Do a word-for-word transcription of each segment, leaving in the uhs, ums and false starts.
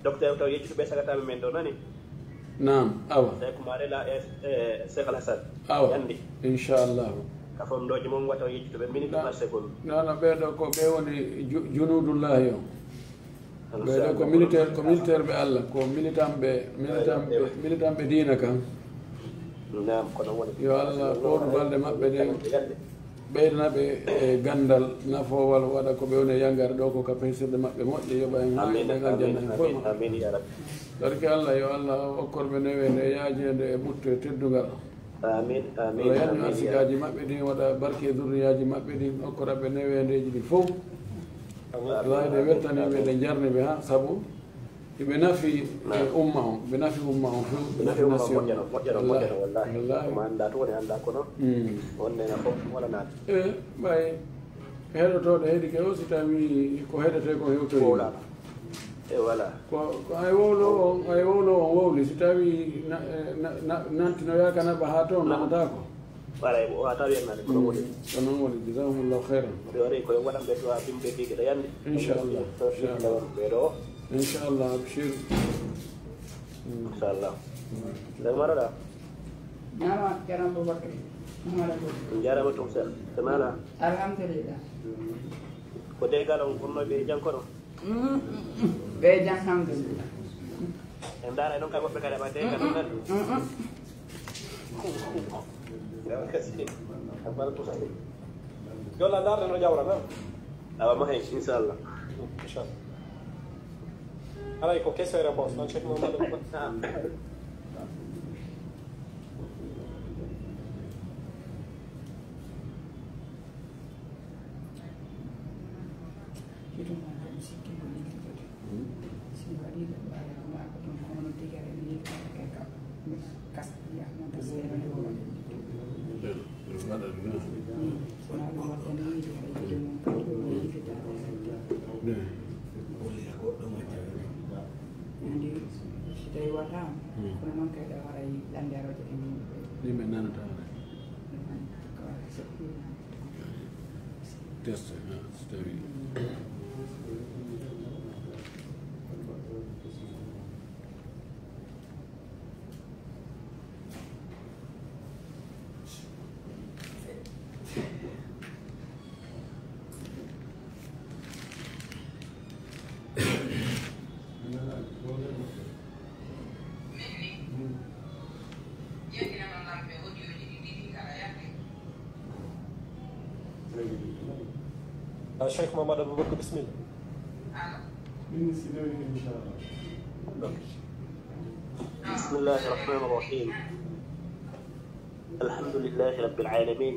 Docteur, taw yejjutu ɓe sagataaɓe men ɗo nani. Naam, awa. Cheikh Marela e, e Cheikh Al Hassan. Awa. Yandi. Inchallahu. Ka fondooji mon wata o yejjutu ɓe minute par seconde. Non, non, ɓeeɗo ko ɓe woni ju- junuudullahi on. Ɓeeɗo ko militaire, ko militaire ɓe Allah, ko militant ɓe, militant ɓe, militant ɓe diina kan. Naam, kono woni. Yo Allah ɓooru balɗe maɓɓe ɗen. Ɓeydana ɓe e ganndal nafoowal, waɗa ko ɓe woni e yangare ɗo ko ka peesirɗe maɓɓe moƴƴe, yoɓa en haa en aljanna en fof. Barke Allah, yo Allah okkor ɓe neweende e yaajeende e ɓuttu e teddungal. Amin, amin. Yo yannu arsikaaji maɓɓe ɗin, waɗa barke e zurriyaaji maɓɓe ɗin, okkora ɓe neweendeeji ɗin fof. Amin. Amin. Ɓe wettani ɓe, ɓe jarni ɓe haa sabu Hiɓe nafi umma on, ɓe nafi umma on few, ɓe nafi nation. Moƴƴano, moƴƴano, moƴƴano, wallahi. Wallahi. Ko ma annda to woni annda kono. Mm. On nena fof wala naata. E ɓay heɗotooɗo heɗike o, si tawi ko heɗete ko hewtoyi. Wowlaama. E voilà. Ko, ko ay wowlo on, ay wowlo on wowli, si tawi na, na, na, nantinoyaaka naɓa haa toon, nanataako. Waray, o wata wiyannade, ko ɗum woni. Ko noon woni, jazakumullahu khairan. Ɓe wari koye waɗanɓe du'a bimɓe ɗi geɗe yande. Inchallah, inchallah. Ɓe ɗo. Inchallah, abshir. Inchallah. Nder maroɗa. Nama, Ceerno Aboubacry. Mala ko. Jarama tum sel. Tamala. Alhamdulillah. Ko degal on, kono ɓe jangkono. Ɓe jam, alhamdulillah. En ndaara e noon kay woɓɓe kadi aɓa de kadi nan. Yo Allah ndaar no jawra nan. Awa ma hen, inchallah. Inchallah. Alay ko question et réponse, non, Cheikh Mamadou. Hito mon ko mi sikki ko yiltitote. Si mi waɗi ɗum ɓaade ko maa ko ɗum ko hono tigere mi yiltitake kam. Mi kas yahmata seeɗa nde wona. Kono ɗum waɗani yiide hay yiide mum kadi ko yiltitaade. Andi si tawi wataama. Kono noon kay ɗo haray ɗannde aroje en yimɓe. Yimɓe nanata. Ɗum ko seɗɗi. Test, ha, so tawi. Ah, Cheikh Mamadou Aboubacar, bismillah. بسم الله الرحمن الرحيم. الحمد لله رب العالمين.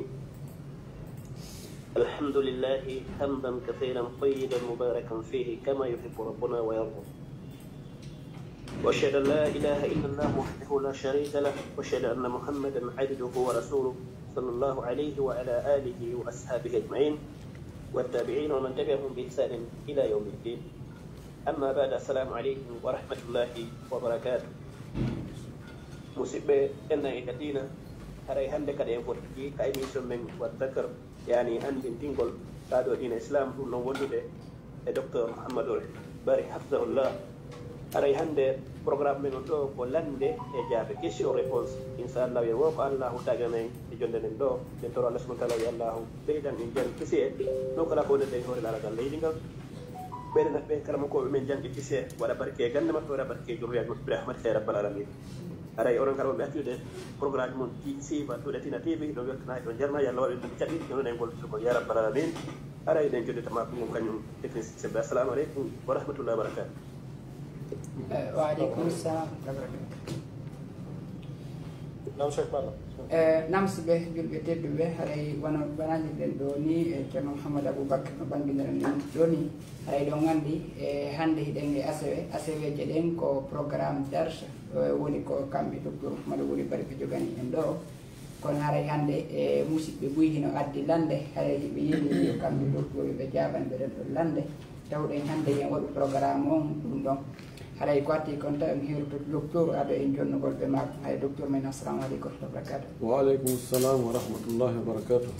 الحمد لله حمدا كثيرا طيبا مباركا فيه كما يحب ربنا ويرضى. وأشهد أن لا إله إلا الله وحده لا شريك له، وأشهد أن محمدا عبده ورسوله، صلى الله عليه وعلى آله وأصحابه أجمعين، والتابعين ومن تبعهم بإحسان إلى يوم الدين. أما بعد، السلام عليكم ورحمة الله وبركاته. Musidɓe tedduɓe e diina, haray hannde kadi en fottiti ka émission men Wa Dhakr, yani anndintingol ka ɗo diina Islam, ɗum noon wondude e Docteur Mouhamadou Bari hafidahullah. Haray hannde programme men on ɗo ko lande e jaabe, question réponse. Inchallah, yo wo ko Allahu tagi en e jonde nden ɗo. Min toro Allah subhanahu wa ta'ala, yo Allahu ɓeydan en jannde kesi e ɗo kala ko wonirɗen e hoore laaragal leydi ngal. Ɓeydan ɓe kala mo ko ɓe men jannde kesi e waɗa barke e gannde maɓɓe, waɗa barke e jurriyaaji maɓɓe, bi rahmatika ya rabbal alamin. Haray onon kala wonɓe accude programme mon ti-, siifa Duɗe Tina T V, ɗo weltana e ɗo jarna, yo Allah waɗu ɗum caɗi, no ɗen gollirgol ya rabbal alamin. Haray ɗen jodde tama ko ɗum kañum technicien ɓe. Assalamu aleykum wa rahmatullahi wa barakatuh. Eh, wa aleykum salam wa rahmatullahi. Naam, Cheikh Balla. Eh, naam, musidɓe julɓe tedduɓe, haray wano banani ɗen ɗo ni, eh, Ceerno Mouhamadou Aboubacar no bangindiran ɗum ɗo ni, haray ɗon anndi, eh, hannde hiɗen e asewe, aseweeje ɗen ko programme darsa. Eh, woni ko kamɓe Docteur Ousmane Wuli Bari ɓe jogani en ɗo. Kono haray hannde, e, musidɓe buy hino addi lande, haray hiɓe yini yo kamɓe Docteur ɓe jaaban ɓe ɗon ɗon lande. Tawɗen hannde yen waɗu programme on ɗum ɗon. Haray ko addi kon tawi on heeru to docteur ado en jonnugol ɓe makko. Hay docteur men, assalamu aleykum wa rahmatullahi wa barakatuh. Wa aleykum salam wa rahmatullahi wa barakatuh.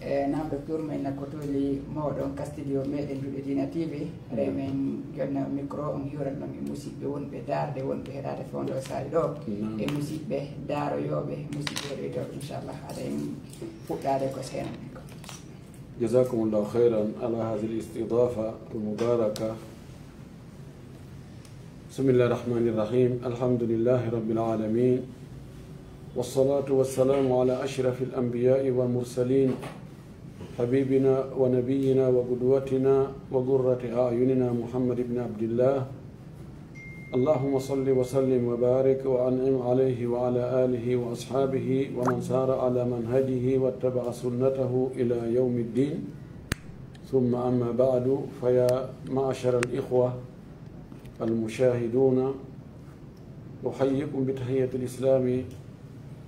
E, naam, docteur men, ko toli mooɗon ka studio meɗen Duɗe Diina T V. Haray men jonna micro on hiwran ɗon e musiɓɓe wonɓe daarde, wonɓe heɗaade fewndo saari ɗo. Naam. E musiɓɓe daaroyooɓe, musiɓɓe heɗoytooɓe, inchallah. Haray men fuɗɗaade ko seenan en ko. جزاكم الله خيرا على هذه الاستضافة المباركة. بسم الله الرحمن الرحيم. الحمد لله رب العالمين. والصلاة والسلام على أشرف الأنبياء والمرسلين. حبيبنا ونبينا وقدوتنا وقرة أعيننا محمد بن عبد الله. اللهم صل وسلم وبارك وأنعم عليه وعلى آله وأصحابه ومن سار على منهجه واتبع سنته إلى يوم الدين. ثم أما بعد، فيا معشر الإخوة المشاهدون، أحييكم بتحية الإسلام،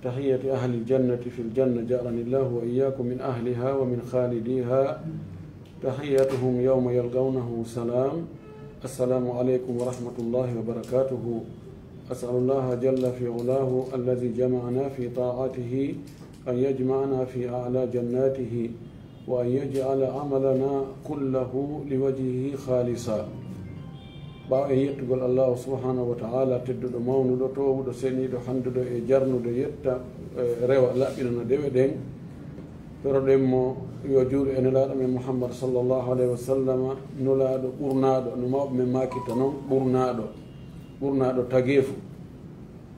تحية أهل الجنة في الجنة، جعلني الله وإياكم من أهلها ومن خالديها. تحيتهم يوم يلقونه سلام. السلام عليكم ورحمة الله وبركاته. أسأل الله جل في علاه الذي جمعنا في طاعته أن يجمعنا في أعلى جناته وأن يجعل عملنا كله لوجهه خالصا. Ɓaawo en yettugol Allahu subhanahu wa ta'ala, tedduɗo, mawnuɗo, toowuɗo, seniiɗo, handuɗo e jarnude, yetta, e rewa, laɓɓinana dewe ɗen, toroɗen mo yo juulu e Nelaaɗo men Muhammad sallallahu alayhi wa sallam, nulaaɗo ɓurnaaɗo, no mawɓe men maakirta non, ɓurnaaɗo, ɓurnaaɗo tageefu.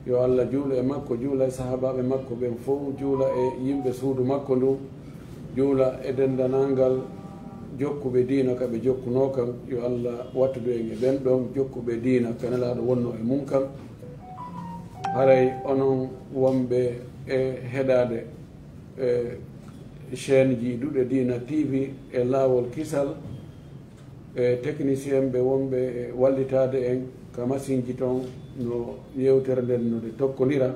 Yo Allah juulu e makko, juula e sahaabaaɓe makko ɓen fow, juula e yimɓe suudu makko ndun, juula e denndanangal jokkuɓe diina ka ɓe jokkunoo kan. Yo Allah wattudu en e ɓen ɗon jokkuɓe diina ka Nelaaɗo wonnoo e mun kan. Haray onon wonɓe e heɗaade e chaîne ji Duɗe Diina T V e laawol kisal, e technicien ɓe wonɓe e wallitaade en ka masinji ton, no yewtere nden no ɗe tokkondira,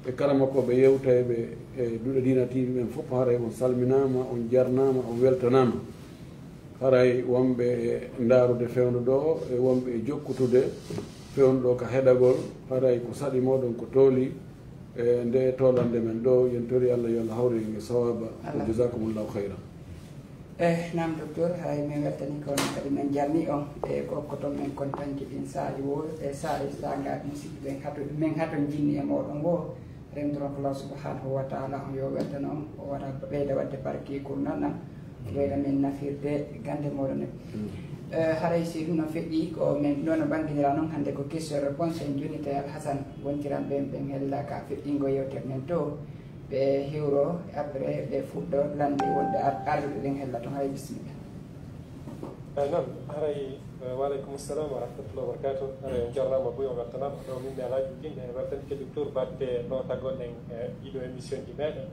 e kala makko ɓe yewtayɓe e Duɗe Diina T V ɓen fof, haray on salminaama, on jarnaama, on weltanaama. Haray wonɓe e ndaarude fewndo ɗo, e wonɓe e jokkutude fewndo ɗo ka heɗagol, haray ko saɗi mooɗon ko tooli, e nde toolannde men ɗo, yen tori Allah yo Allah hawru en e sawaaba. Allah. Jazakumullahu khayran. Eh, naam, docteur, haray men weltanii ko on, kadi men jarnii on. E ko, ko toon men kontanke ɗin saa'i wo, e saa'i saanga musiɓɓe ɓen hato, men hato jinni e mooɗon wo. Remdoron ko Allah subhanahu wa ta'ala on yo weltan on, o waɗa ɓeyda waɗde barke Kur'an ɗan, o ɓeyda men nafirde gannde mooɗon en. Mm. Eh, haray si ɗum no feƴƴi, ko men ɗo no ɓannginira noon hannde ko question réponse, en jonnitay Alhasan wontiran ɓen, ɓen hella ka feƴƴingo yewtere nden to. Ɓe hiwro, e après ɓe fuɗɗo lande wonde ar-, arduɓe ɓen hella ton. Haray bisimilla. Eh, naam, haray, eh, wa aleykum salam wa rahmatullahi wa barakatuh. Haray on jarnaama buy, on weltanaama. Ɗo min mi alaa juutinde, e weltanike docteur batte ɗo taggonɗen, eh, ɗiɗo émission ji meɗen.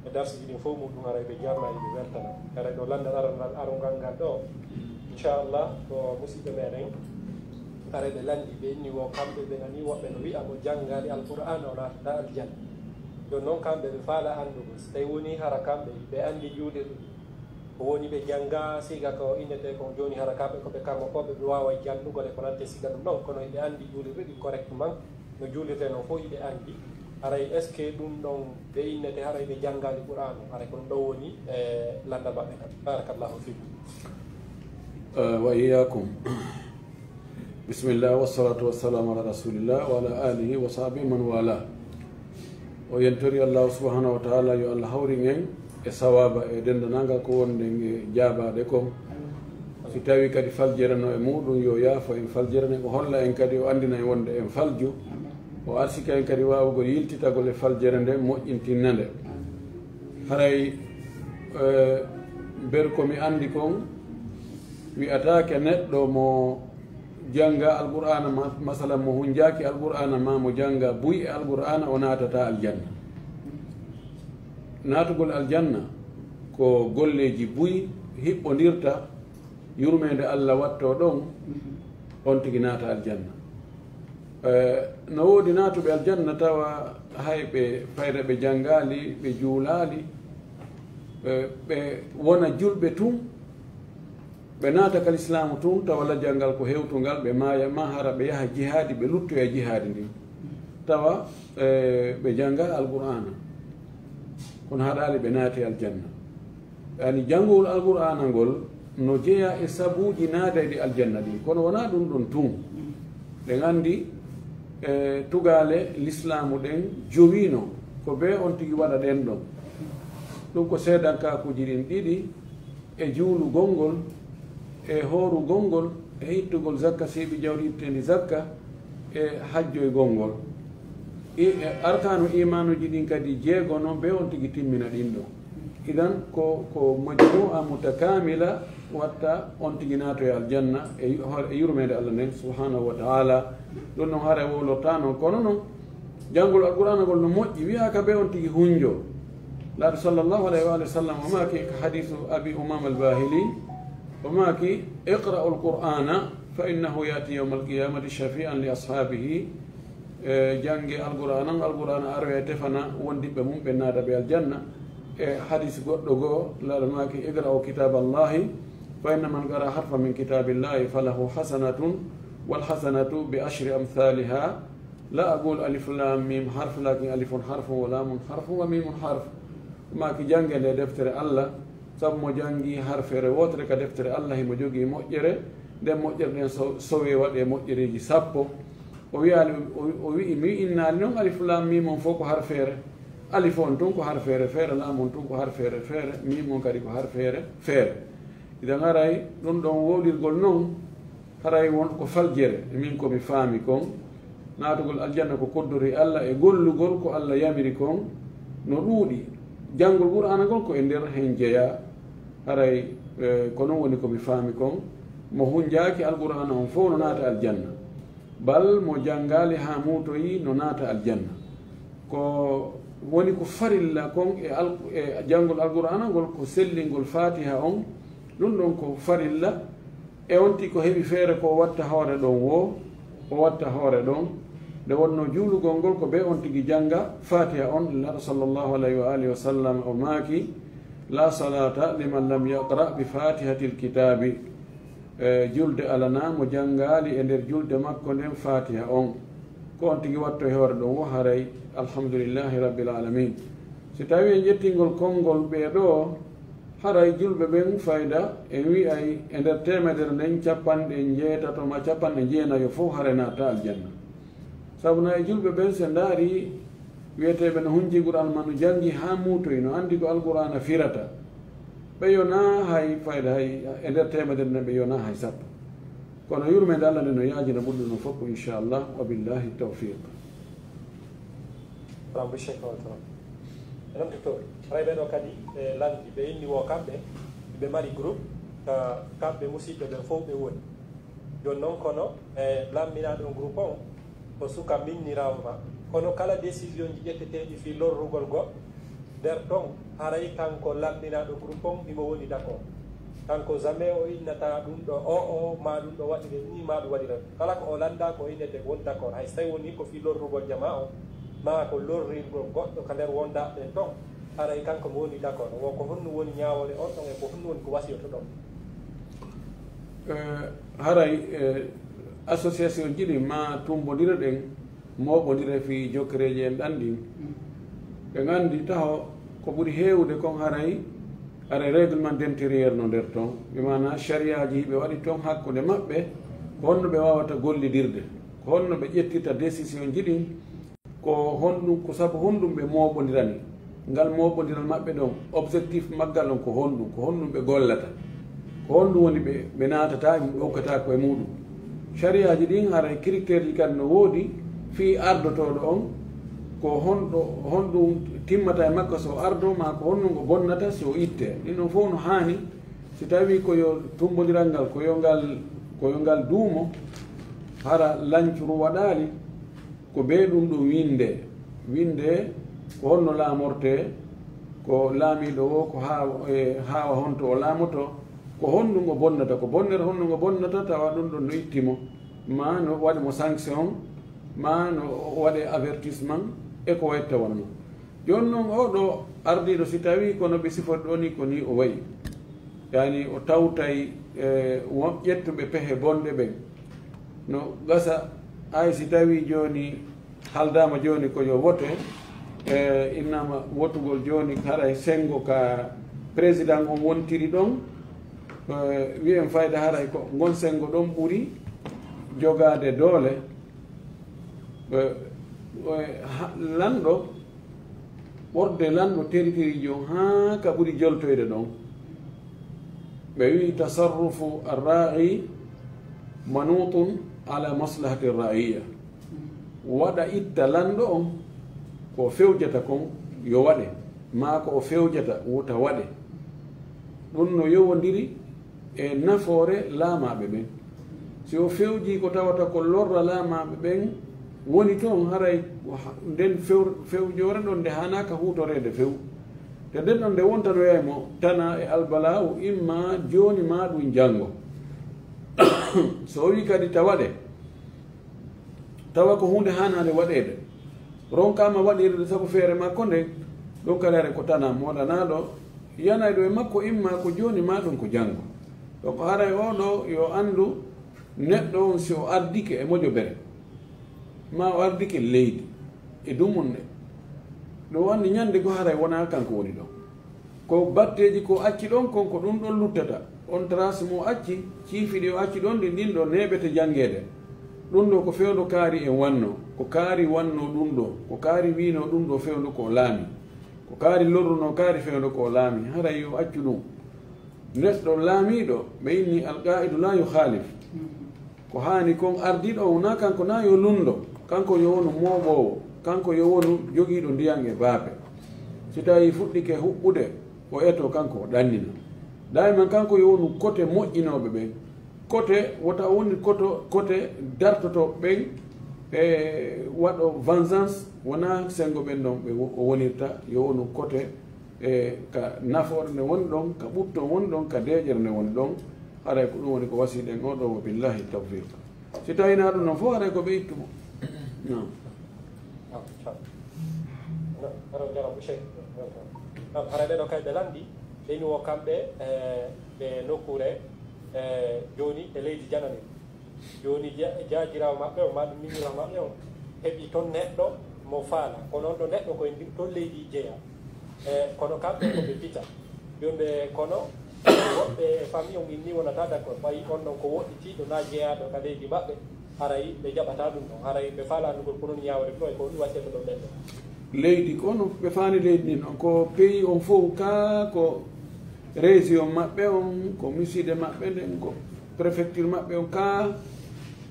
E darsuji ɗin fof muɗum haray ɓe jarna, ɓe weltana. Haray ɗo landal aranal arungal ngal ɗo. Inchallah, ko musiɓɓe meɗen. Haray ɓe landi, ɓe inni wo kamɓe ɓe nani woɓɓe no wi'a mo janngaali Alqur'aana o naatata aljanna. Jooni noon kamɓe ɓe faala anndugo, si tawi woni hara kamɓe ɓe anndi juulirɗe ɗin. Ko woni ɓe jannga siga ko innetee kon jooni hara kamɓe ko ɓe karmokooɓe, ɓe waaway jannugol e ko nante siga ɗum ɗon, kono hiɓe anndi juulirɗe ɗin correctement, no juulirtee noon fof hiɓe anndi. Haray est-ce que ɗum ɗon ɓe innete haray ɓe janngaali Qur'aanu, haray ko ɗum ɗon woni e landal maɓɓe kan. Barakallahu fiikum. Eh, wa iyyakum. Bismillah, wassalatu wassalamu ala rasulillah wa ala alihi wa sahbihi man wala. O yentori Allahu subhanahu wa ta'ala yo Allah hawrin en e sawaba e dendanangal ko wonden e jaabaade kon. Si tawi kadi faljere no e muɗum, yo yaafo en faljere nden, o holla en kadi, o anndina en wonde en falju. O arsika en kadi waawugol yiltitagol e faljere nden, moƴƴintinna nde. Haray, eh, ber ko mi anndi kon, wi'ataake neɗɗo mo jannga Alqur'aana ma, masalan, mo hunjaaki Alqur'aana ma mo jannga buy e Alqur'aana, o naatata aljanna. Naatugol aljanna ko golleeji buy hiɓɓondirta, yurmeende Allah wattoo ɗon, on tigi naata aljanna. Eh, no woodi naatuɓe aljanna tawa hay ɓe fayda ɓe janngaali, ɓe juulaali, eh, ɓe wona julɓe tun, Ɓe naata ka lislaamu tun, tawa lajjal ngal ko hewtungal, ɓe maaya ma hara ɓe yaha jihaadi, ɓe luttoya jihaadi ndin. Tawa, eh, ɓe jannga Alqur'aana. Kono haɗaali ɓe naati aljanna. Yani, janngugol Alqur'aana ngol no jeyaa e sabuuji naadayɗi aljanna ɗin. Kono wonaa ɗun ɗon tun. Ɗen anndi, eh, tugaale lislaamu ɗen jowiino ko bee on tigi waɗa ɗen ɗon. Ɗun ko seedankaakuuji ɗin ɗiɗi, e juulugol ngol, e hoorugol ngol, e ittugol zakka, siiɓi jawdi itteendi zakka, e hajjoygol ngol. I-, e arkaanu iimaanuuji ɗin kadi jeego non, bee on tigi timmina ɗin ɗon. Idan, ko, ko majmu'a mutakaamila watta on tigi naatoya aljanna e yu-, hoore, e yurmeende Allah nden, subhaanahu wa ta'ala. Ɗun non haray wowlortaa non, kono non, janngol Alqur'aana ngol no moƴƴi, wi'aaka bee on tigi hunjo. Laaɗo sallallahu alayhi wa alihi wa sallam o maaki ka hadiisu Abi Umaama al-Baahili, o maaki, "Iqra'ul Qur'aana fa innahu ya'ti yawmal qiyaamati shafi'an li ashaabihi." E, jannge Alqur'aana, Alqur'aana aroya tefana wondiɓɓe mum, ɓe naada ɓe aljanna. E hadiis goɗɗo goo, Laaɗo maaki, "Iqra'u kitaaballahi fa inna man qara'a harfan min kitaabillahi falahu hasanatun wal hasanatu bi ashri amthaliha." La aqulu alif lam mim harf, lakin alifun harfun wa lamun harfun wa mimun harf. Maaki jannge nde deftere Allah, sabu mo janngi harfeere wootere ka deftere Allah, himo jogii moƴƴere, nden moƴƴere nden so-, sowee waɗee moƴƴereeji sappo. O wi'aali, o, o wi'i, mi innaali non alif lam mim on fof ko harfeere. Alif on tun ko harfeere feere, lam on tun ko harfeere feere, mim on kadi ko harfeere feere. Idan haray ɗun ɗon wowlirgol non, haray won ko faljere, e min ko mi faami kon, naatugol aljanna ko koddori Allah e gollugol ko Allah yamiri kon no ɗuuɗi. Janngol Qur'aana ngol ko e nder hen jeyaa, haray, eh, ko non woni ko mi faami kon, mo hunjaaki Alqur'aana on fof no naata aljanna. Bal mo janngaali haa muutoyi no naata aljanna. Ko woni ko farilla kon e al-, e janngol Alqur'aana ngol ko sellingol Faatiha on, ɗun ɗon ko farilla. E on tigi ko heɓi feere ko o watta hoore ɗon woo, o watta hoore ɗon. Nde wonnoo juulugol ngol ko bee on tigi jannga Faatiha on, Laaɗo sallallahu alayhi wa alihi wa sallam o maaki, "La salaata liman lam yaqra bi Faatihatil kitaabi." E, julde alanaa mo janngaali e nder julde makko nden Faatiha on. Ko on tigi watto e hoore ɗon woo, haray alhamdulillahi rabbil aalamiin. Si tawii en ƴettingol konngol ɓee ɗoo, haray julɓe ɓen fayda en wi'ay e nder teemedere nden capanɗe njeetato maa capanɗe jeenayo fof haray naata aljanna. Sabu na e julɓe ɓen, si ndaari wi'eteeɓe no hunji Qur'aana maa no janngi haa muutoyi, no anndi ko Alqur'aana firata. Ɓe yonaa hay fayda, hay e nder teemedere nden ɓe yonaa hay sappo. Kono yurmeende Allah nden no yaajina ɓurɗo non fof, inchallah, wa billahi tawfiq. Bravo, Cheikh Awa Toro. Madame Docteur, haray ɓee ɗoo kadi ɓe lanndi, ɓe inni wo kamɓe, ɓe mari groupe, ka kamɓe musiɗɓe ɓen fof ɓe woni. Jooni non kono, e, lamminaaɗo on groupe on, ko suka minniraawo ma. Kono kala décision ji ƴetteteeɗi fii lorrugol goɗɗo, nder ton, haray kanko lamminaaɗo groupe on, himo woni d'accord. Kanko jamais o innata ɗun ɗoo o, o, maa ɗun ɗoo waɗire nii, maa ɗun waɗire. Kala ko o lannda ko o innete won d'accord. Hay so tawii wonii ko fii lorrugol jamaa on, maa ko lorrirgol goɗɗo ka nder wondaaɓe ɓen ton, haray kanko mo woni d'accord. Wo ko honno woni ñaawoore on ɗon e ko honno woni ko wasiyotoɗon? Eh, haray, eh, association ji ɗin maa tumbondira ɗen, mooɓondira fii jokkereeji en ɗan ɗin. Ɓe nganndi taho ko ɓuri heewude kon haray, haray règlement d'intérieur no nder ton. Ɓe maana sariyaaji ɓe waɗi ton hakkunde maɓɓe, ko honno ɓe waawata gollidirde, ko honno ɓe ƴettirta décision ji ɗin, ko honɗum, ko sabu honɗum ɓe mooɓondirani? Ngal mooɓondiral maɓɓe ɗon, objectif maggal on ko honɗum? Ko honɗum ɓe gollata? Ko honɗum woni ɓe, ɓe naatata, ɓe ukkata koye muɗum? Sariyaaji ɗin, haray critère ji kadi no woodi fii ardotooɗo on, ko honɗo, honɗum timmata e makko so o ardoo, maa ko honɗum o bonnata si o ittee. Ɗin ɗon fof no haani, si tawii ko yo tumbondiral ngal, ko yo ngal, ko yo ngal duumo, hara lancuru waɗaali, ko bee ɗum ɗum winnde. Winnde ko honno laamortee, ko laamiiɗo o, ko haa-, e, haawa honto o laamoto, ko honɗum o bonnata, ko bonnere honno ngo bonnata, tawa ɗum ɗon no itti mo, maa no waɗi mo sanction, maa no waɗe avertissement, e ko wayta wonno. Jooni noon, oo ɗoo ardiiɗo, si tawii ko no ɓe sifori ɗoo nii, ko nii o wayi, yani, o tawtay e won ƴettuɓe pehe bonɗe ɓen. No gasa, hay si tawii jooni haaldaama jooni ko yo wote, e innaama wotugol jooni, haray senngo ka président on wontiri ɗon, e wi'en fayda haray ko ngon senngo ɗon ɓuri jogaade doole. E, e, ha-, lanɗo, ɓorde lanɗo teritoriijo haa ka ɓuri joltoyde ɗon. Ɓe wi'i: "Tasarrufu arra'i manutun ala maslahati ra'iyya." Waɗa itta lanɗo on, ko fewjata kon yo waɗe, maa ko o fewjata wota waɗe. Ɗum no yowondiri e nafoore laamaaɓe ɓen. Si o fewjii ko tawata ko lorra laamaaɓe ɓen woni toon, haray nden few-, fewjoore ɗon nde haanaaka huutoreede few. Te nden ɗon nde wontanoyay mo tana e albalaawu, imma jooni maa ɗum janngo. So o wii kadi ta waɗe, tawa ko huunde haanaande waɗeede, ronkaama waɗirde sabu feere makko nden, ɗum kadi haray ko tana moolanaaɗo yanayɗo e makko, imma ko jooni maa ɗum ko janngo. Donc haray oo ɗoo yo anndu neɗɗo on si o ardike e mojobere, maa o ardike leydi e dumunne, ɗum anndi ñande goo haray wonaa kanko woni ɗon. Ko batteeji ko acci ɗon kon, ko ɗum ɗon luttata. On trace mo acci, ciifi ɗi o acci ɗon ɗin, ɗin ɗo neeɓete janngeede. Ɗum ɗo ko fewndo kaari en wanno, ko kaari wanno ɗum ɗo, ko kaari wiino ɗum ɗo fewndo ko o laami, ko kaari lorruno kaari fewndo ko o laami, haray yo accu ɗum. Neɗɗo laamiiɗo, ɓe inni alqaa'idu laa yukhalif. Ko haani kon ardiiɗo on, wonaa kanko na yo lunndo, kanko yo wonu mooɓoowo, kanko yo wonu jogiiɗo ndiyan e baafe. Si tawii fuɗɗike huɓɓude, o etoo kanko o ɗannina. Dayman kanko yo wonu kote moƴƴinooɓe ɓen. Kote, wota o woni koto, kote dartotooɓe ɓen e waɗo vengeance, wonaa senngo ɓen ɗon ɓe wo-, o wonirta, yo wonu kote e ka nafoore nde woni ɗon, ka ɓutto woni ɗon, ka deeƴere nde woni ɗon, haray ko ɗum woni ko wasiiɗen oo ɗoo, wa billahi tawfiq. Si tawii na ɗum noon fof, haray ko ɓe ittu mo. Naam. Naam, inchallah. No, no, jarama, Cheikh. Naam, haray ɓe ɗo kay ɓe lanndi, ɓe ni wo kamɓe, e, ɓe nokkuure, e, jooni e leydi janani. Jooni ja-, jaajiraawo maɓɓe on, maa ɗum miñiraawo maɓɓe on, heɓi toon neɗɗo mo faala. Kono on ɗo neɗɗo ko e ndi-, toon leydi jeyaa. E, kono kamɓe ko ɓe pita. Jooni ɓe, kono woɓɓe e famille on inni wonata d'accord. Ɓay on ɗon ko woɗɗitiiɗo na jeyaaɗo ka leydi maɓɓe, haray ɓe jaɓata ɗum ɗon. Haray ɓe faala anndugol ko non ñaawre ɗo e ko ɗum waɗde ko ɗo ɓen ɗo. Leydi, kono ɓe faani leydi ndin ɗon. Ko pays on fof ka ko région maɓɓe on, ko miside maɓɓe nden, ko préfecture maɓɓe on ka,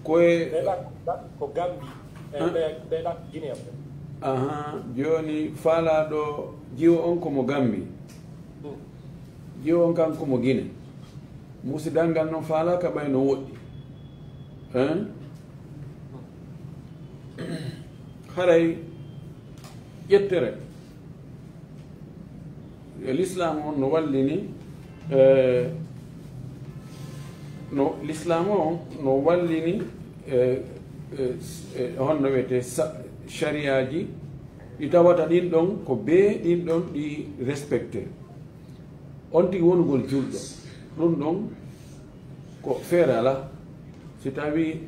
ko e ɓe ɗak-, ɗak-, ko Gambie. E, ah, ɓe, ɓe ɗak Guinée ɓe. Aha, jooni faalaaɗo jiwo on ko mo Gambie. Hmm. Jiwo on kan ko mo Guinée. Musidal ngal noon faalaaka ɓay no woɗɗi. Hein? Haray ƴettere. E l'islam on no wallini, eh, no, l'islam on no wallini, eh, eh, eh, honno wiyetee sa-, shariyaaji ɗi tawata ɗin ɗon ko bee ɗin ɗon ɗi respecté. On tigi wonugol julɗo, ɗum ɗon ko feere alaa. Si tawii,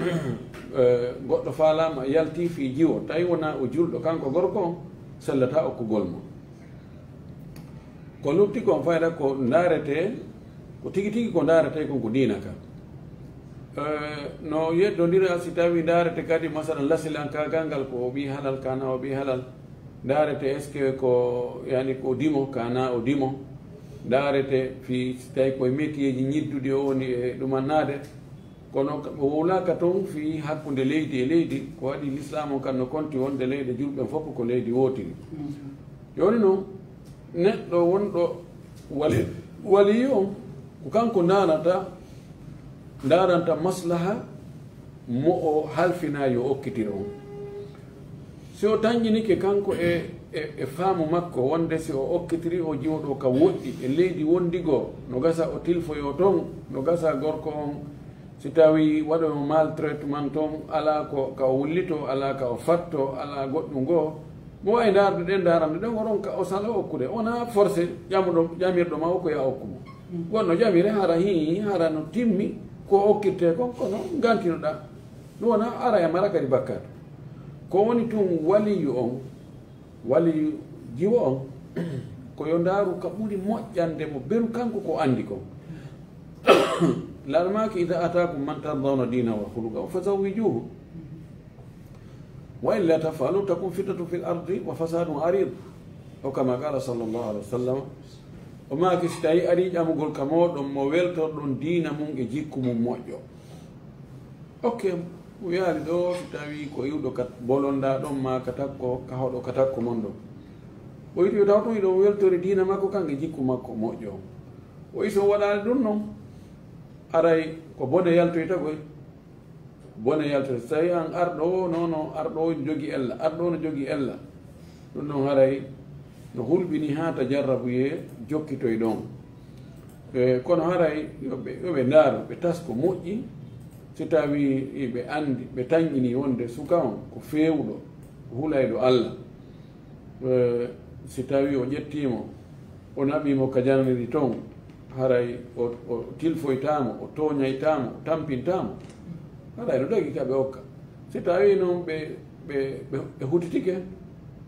eh, goɗɗo faalaama, yaltii fii jiwo, tawi wonaa o julɗo, kanko gorko on, sellataa okkugol mo. Ko lutti kon fayda ko ndaaretee, ko tigi tigi ko ndaaretee kon ko diina kan. Eh, no yeddondira si tawii ndaarete kadi, masalan, lasilankaagal ngal ko o ɓii halal, kana o ɓii halal. Ndaarete est-ce que ko, yani, ko dimo, kana o dimo. Ndaarete fii si tawi koye métier ji ñidduɗi o woni e ɗumannaade. Kono o wowlaaka toon fii hakkunde leydi e leydi, ko waɗi l'islam on kan no konti wonde leyɗe julɓe fof ko leydi wootiri. Jooni noon, neɗɗo wonɗo wali, wali on, ko kanko ndaarata, ndaaranta maslaha mo o halfina yo okkitir on. Si o tanƴinike kanko e, e, e faamu makko wonde si o okkitiri o jiwo ɗo ka woɗɗi e leydi wondi goo, no gasa o tilfoyoo toon, no gasa gorko on, si tawii waɗoyoo maltraitement toon, alaa ko ka o wullitoo, alaa ka o fattoo, alaa goɗɗum goo, mo wawi ndaarde ɗen, ndaarande ɗen, o ronka, o sala okkude. Wonaa forcé ƴamuɗo, ƴamirɗo ma o ko ya okku mo. Wonno ƴamire hara hii, hara no timmi, ko okkirte kon, kono ngantinoɗa. Ɗum wona ara e mara kadi bakkaatu. Ko woni tun waliyu on, waliyu jiwo on, ko yo ndaaru ka ɓuri moƴƴande mo beru kanko ko andi kon. Laal maaki, "Ida atakum man tardawna dina wa khuluqa fa zawwijuhu. Wa illa tafalu takun fitnatu fil ardi wa fasadun arid." O kama qala sallallahu alaihi wasallam. O maaki, "Si tawi ari ƴamugol ka moɗon mo weltorɗon diina mum e jikku mum moƴƴo." Ok, o yaali ɗo, si tawi ko iwɗo ka bolonda ɗon ma ka takko, ka hoɗo ka takko mon ɗon. O yiɗi o taw tun iɗon weltori diina makko kan e jikku makko moƴƴo. O iso waɗaali ɗum non, aray ko bone yaltoyta koy. Bone yaltoyta. So tawi an arɗo o, no, no, arɗo o no jogi ella, arɗo o no jogi ella. Ɗum non haray no hulɓini haa ta jarrabuye jokkitoy ɗon. E, kono haray yo ɓe, yo ɓe ndaaru, ɓe tasko moƴƴi. Si tawi ɓe andi, ɓe tanƴini wonde suka on ko feewuɗo, ko hulayɗo Allah. E, si tawi o ƴettiimo, o naɓiimo ka jananiri ton, haray o, o tilfoytaamo, o tooñaytaamo, o tampintaamo, haray no dagi ka ɓe okka. Si tawi non ɓe, ɓe, ɓe, ɓe hutitike,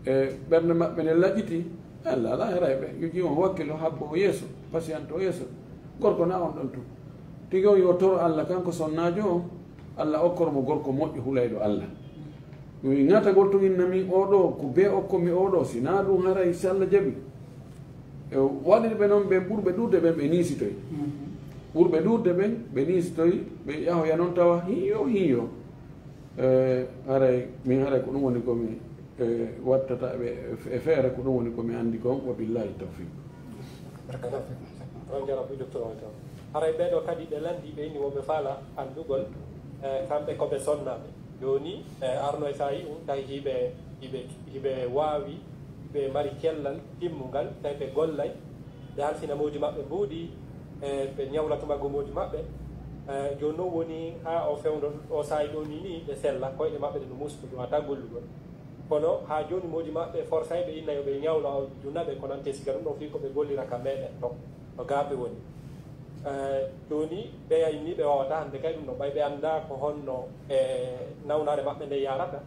e ɓernde maɓɓe ne laƴƴiti, Allah ala haray ɓe yuji on wakkilo habbo o yeeso, pasiyanto o yeeso. Gorko na on ɗon tun. Tigi on yo toro Allah kanko sonnaajo on, Allah okkoro mo gorko moƴƴo hulayɗo Allah. Mi ŋatagol tun inna min oɗo, ko be okko mi oɗo, si na ɗum haray si Allah jaɓi. E waɗir ɓe non ɓen ɓurɓe ɗuuɗde ɓen ɓe niisitoy. Ɓurɓe ɗuuɗde ɓen ɓe niisitoy, ɓe yahoya non tawa hiyo, hiyo. E, haray, min haray ko ɗum woni ko mi, e, wattata ɓe e feere, ko ɗum woni ko mi andi kon, wa billahi tawfiq. Barakallahu fikum. On jarama, docteur, on jarama. Haray ɓeɗo kadi ɓe landi ɓe inni woɓe faala andugol, e, kamɓe ko ɓe sonnaaɓe. Joni, e, arno e saa'i un tawi hiɓe, hiɓe, hiɓe waawi, hiɓe mari cellal timmungal, tawi ɓe gollay, ɓe halfina moodi maɓɓe mbuuɗi, e, ɓe ñawla tuma goo moodi maɓɓe. E, joni non woni ha o fewndo o saa'i ɗo ni, ni ɓe sella, koyɗe maɓɓe ɗe no musude, ɗum wata gollugol. Kono ha joni moodi maɓɓe forsay ɓe inna yo ɓe ñawla o junna ɓe, ko nante siga ɗum ɗon fii ko ɓe gollira ka meɗen ton, no gaaɓe woni. E, joni ɓeya inni ɓe wawata hande kay ɗum ɗon, ɓay ɓe anda ko honno, e, nawnaare maɓɓe nde yarata.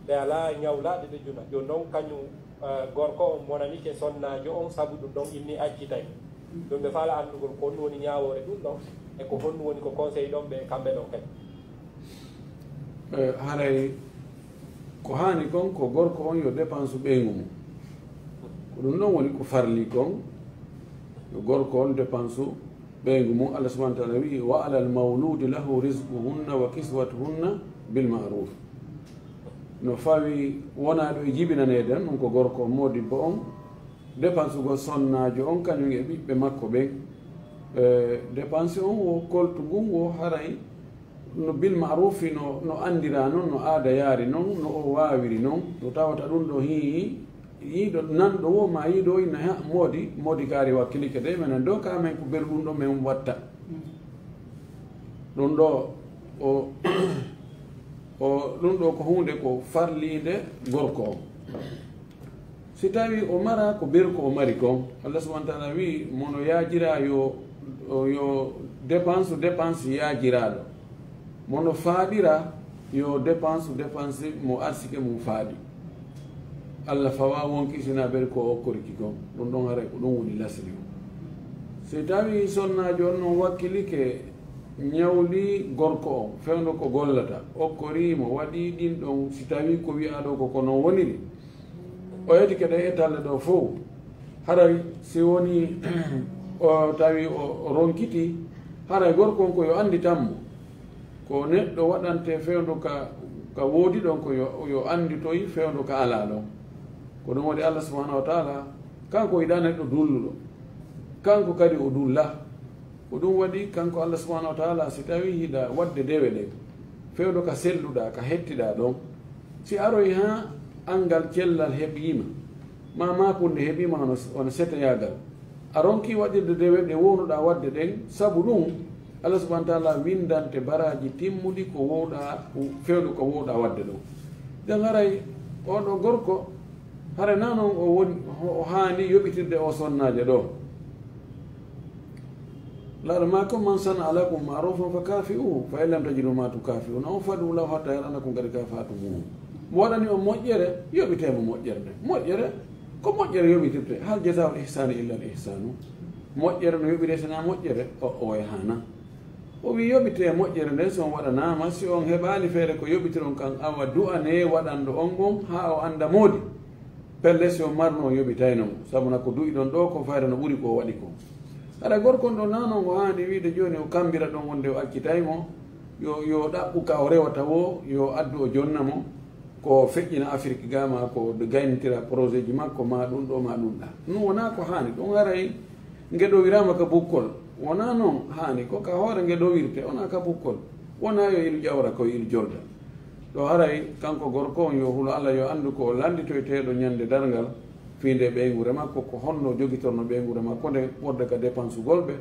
Ɓe ala ñawlaaɗe ɓe juna. Joni non kañum, e, gorko on monanike sonnaajo on sabu ɗum ɗon inni accitay. Ɗum ɓe faala andugol ko honɗum woni ñaawoore ɗum ɗon, e ko honɗum woni ko conseil ɗon ɓe kamɓe ɗon kadi. E, haray ko haani kon ko gorko on yo dépense ɓeyngu mum. Ko ɗum ɗon woni ko farli kon, yo gorko on dépense ɓeyngu mum. Allah subhanahu wa ta'ala wi'i, "Wa alal mawludi lahu rizquhunna wa kiswatuhunna bil ma'ruf." No fawi wonaa ɗo e jibinaneede, ɗum ko gorko on, modibbo on, dépensugol sonnaajo on, kañum e ɓiɓɓe makko ɓen. E, dépense on wo koltu ngun wo haray no bil ma'rufi no, no andira non, no aada yaari non, no o waawiri non, no tawata ɗum ɗo hii, yiiɗo nanɗo wo ma yiiɗo inna ha moodi, moodi kaari wakkilike de, menen ɗo ka amen ko beru ɗum ɗo men watta. Ɗum ɗo o, o, ɗum ɗo ko huunde ko farliinde gorko on. Si tawi o mara ko beru ko o mari kon, Allah subhanahu wa ta'ala wi, mono yaajira yo, yo dépense, dépense yaajiraaɗo. Mono faaɗira yo dépense, dépense mo arsike mum faaɗi. Allah fawa wonki sina beru ko o okkoriki kon. Ɗum ɗon haray ko ɗum woni lasri o. Si tawi sonnaajo on non wakkilike ñawli gorko on, fewndo ko gollata, okkori mo, waɗi ɗin ɗon, si tawi ko wi'aa ɗo ko ko non woniri, o yetike ɗe e talle ɗo fow. Haray si woni o tawi o, o ronkiti, haray gorko on ko yo anditan mo. Ko neɗɗo waɗante fewndo ka, ka woodi ɗon ko yo, yo anditoy fewndo ka alaa ɗon. Ko ɗum waɗi Allah subhanahu wa ta'ala, kanko yiɗaa neɗɗo dulluɗo. Kanko kadi o dulla. Ko ɗum waɗi kanko Allah subhanahu wa ta'ala, si tawi hiɗa waɗde dewe ɗen, fewndo ka selluɗaa, ka hettiɗaa ɗon, si aroy haa angal cellal heɓiima, ma makunde heɓiima hono, hono seteyaagal, a ronki waɗirde dewe ɗe wownuɗaa waɗde ɗen, sabu ɗum Allah subhanahu wa ta'ala windante baraaji timmuɗi ko wowɗaa, fewndo ko wowɗaa waɗde ɗum. Nden haray oɗo gorko, haray na non o woni, o haani yoɓitirde o sonnaajo ɗo. Laara ma ko, "Man sana lakum ma'rufan fa kafi'uhu, fa in lam tajidu ma tukafi'una, fa du'u lahu hatta yaranakum qad kafa'tumuhu." Mo waɗani on moƴƴere, yoɓite mo moƴƴere nde. Moƴƴere, ko moƴƴere yoɓitirte. "Hal jazaa'ul ihsani illa al ihsanu." Moƴƴere no yoɓire sina moƴƴere, o, o e hana. O wi, "Yoɓite moƴƴere nde, so on waɗanaama, si on heɓaali feere ko yoɓitiron kan, awa du'ane waɗanɗo on on, haa o annda moodi." Pelle, si on marno, on yoɓitayno mo, sabu na ko du'iɗon ɗo, ko fayre no ɓuri ko o waɗi ko. Hara gorko on ɗo nano ngo haani wiide jooni o kambira ɗon wonde o accitay mo, yo, yo ɗaɓɓu ka o rewata wo, yo addu o jonna mo, ko feƴƴina Afrik ga ma ko gaynitira projet ji makko ma ɗum ɗo ma ɗum ɗa. Ɗum wona ko haani, ɗum haray nge ɗowirama ka bukkol. Wona noon haani, ko ka hoore nge ɗowirte, wona ka bukkol. Wona yo ilu ƴawra ko ilu jolda. Ɗo haray kanko gorko on, yo hulo Allah, yo anndu ko o lannditoyteeɗo ñande darngal, fii nde ɓeynguure makko, ko honno jogitorno ɓeynguure makko nde, ɓurda ka dépensugol ɓe,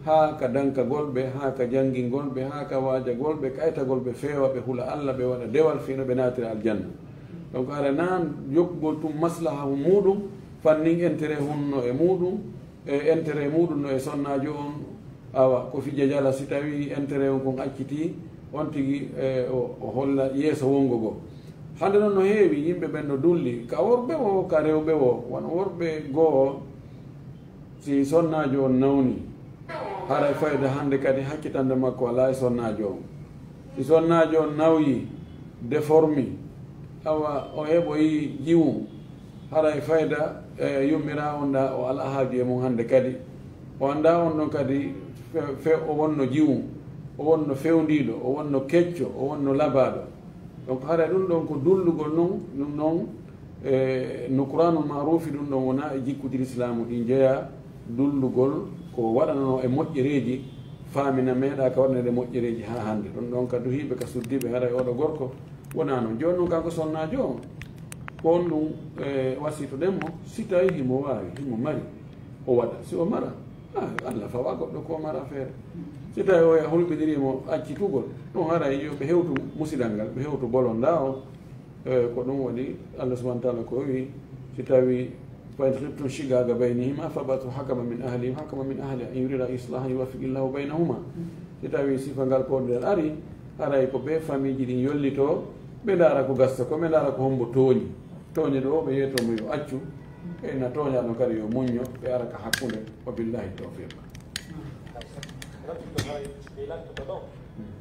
haa ka dankagol ɓe, haa ka janngingol ɓe, haa ka waajagol ɓe, ka etagol ɓe feewa, ɓe hula Allah, ɓe waɗa dewal fii no ɓe naatira aljanna. Donc, haray naan yokkugol tun maslaha muuɗum, fannin intérêt hun no e muuɗum, e intérêt muuɗum no e sonnaajo on, awa, ko fija jala, si tawi intérêt on kon accitii, on tigi, e, o, o holla yeeso wongo go. Hannde noon no heewi yimɓe ɓen no dulli, ka worɓe wo, ka rewɓe wo, wano worɓe goo, si sonnaajo on nawni, haray fayda hannde kadi hakkitande makko alaa e sonnaajo on. Si sonnaajo on nawyi, déformi, awa, o heɓoyi jiwum, haray fayda, e, yummiraa on ɗa, o alaa haaju e mum hannde kadi. O anndaa on ɗon kadi fe-, fe-, o wonno jiwum, o wonno fewndiiɗo, o wonno kecco, o wonno labaaɗo. Donc, haray ɗum ɗon ko dullugol non, ɗum non, e, nukranul maarufi, ɗum ɗon wona e jikkuji lislaamu ɗi jeyaa, dullugol ko waɗanano e moƴƴereeji, faamina meeɗaa ka waɗanede moƴƴereeji haa hannde. Ɗum ɗon ka duhiiɓe, ka suddiiɓe, haray oɗo gorko wonaa noon. Jooni noon kanko sonnaajo on, ko on ɗum, e, wasitoɗen mo, si tawi himo waawi, himo mari, o waɗa. Si o mara, ah, Allah fawa goɗɗo ko mara feere. Si tawi o hulɓiniri mo accitugol, ɗum haray yo ɓe hewtu musidal ngal, ɓe hewtu bolonda o. E, ko ɗum waɗi Allah subhanahu wa ta'ala ko o wi, si tawi, "Fa in khiftum shiqaqa baynihima fab'athu hakaman min ahlihi wa hakaman min ahliha in yurida islahan yuwaffiqillahu baynahuma." Si tawi sifa ngal ko nder ari, haray ko ɓe famiiji ɗin yollito, ɓe ndaara ko gasta ko, ɓe ndaara ko hombo tooñi. Tooñuɗo o, ɓe yeeto mo yo accu, e na tooñaaɗo kadi yo muñño, ɓe ara ka hakkunde. Wa billahi tawfiq. Lantuɗo haray ɓe lantuɗo ɗo.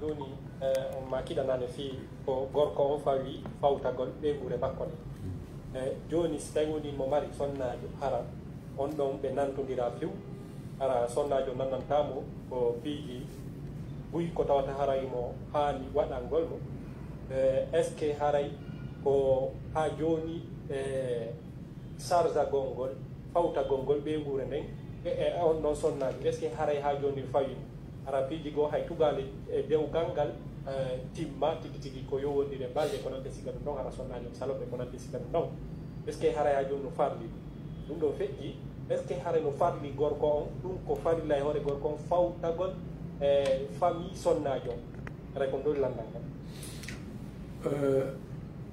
Jooni, eh, on ma kiɗanano fii ko gorko on fawi fawtagol ɓeynguure makko nde. Eh, jooni, si tawi woni mo mari sonnaajo, hara on ɗon ɓe nantondira few, hara sonnaajo nannanta mo ko piiji buy ko tawata haray mo haani waɗangol mo. Eh, est-ce que haray ko haa jooni, eh, sarsagol ngol, fawtagol ngol ɓeynguure nden, e, e on ɗon sonnaajo, est-ce que haray haa jooni fawii? Hara piiji goo hay tugaale e dewgal ngal, eh, timma tigi tigi ko yowondire balɗe ko nante siga ɗum ɗon, hara sonnaajo on saloɓe ko nante siga ɗum ɗon. Est-ce que haray haa jooni no farli ɗum? Ɗum ɗo feƴƴi, est-ce que haray no farli gorko on? Ɗum ko farilla e hoore gorko on fawtagol, eh, famille sonnaajo on? Haray ko ndol lanndal ngal. Eh,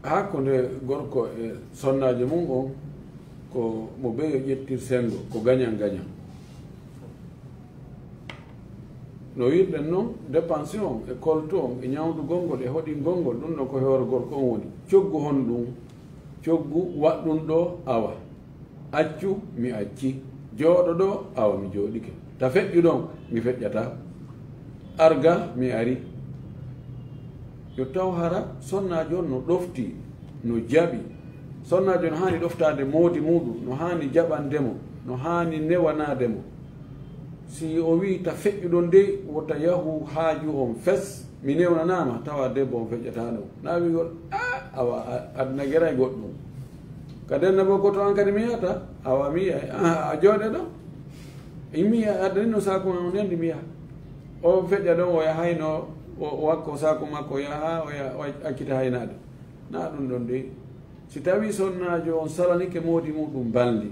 haa ko nde gorko e sonnaajo mum on, ko mo beyo ƴettir senngo, ko gañan gañan. No wiirɗen noon, dépense on, e koltu on, e ñawndugol ngol, e hoɗingol ngol, ɗum ɗo ko e hoore gorko on woni. Coggu honɗum? Coggu waɗɗum ɗo, awa. Accu, mi acci. Jooɗo ɗo, awa, mi jooɗike. Ta feƴƴu ɗon, mi feƴƴata. Arga, mi ari. Yo taw hara sonnaajo on no ɗofti, no jaɓi. Sonnaajo no haani ɗoftaade moodi muuɗum, no haani jaɓande mo, no haani newanaade mo. Si o wii ta feƴƴu ɗon dey, wota yahu haaju on fes, mi newnanaama, tawa debbo on feƴƴataa ɗum. Na wiigol, "Ah, awa, a, aduna geray goɗɗum." Ka denna bo goto an kadi mi yahata, awa mi yiyay, "Ah, a jooɗe ɗo." Mi yiya adani no saaku ma on yandi mi yaha. O feƴƴa ɗon, o yahayno, o, o wakko saaku makko yaha, o ya-, o accita haynaade. Na ɗum ɗon dey. Si tawi sonnaajo on salanike moodi muɗum balndi,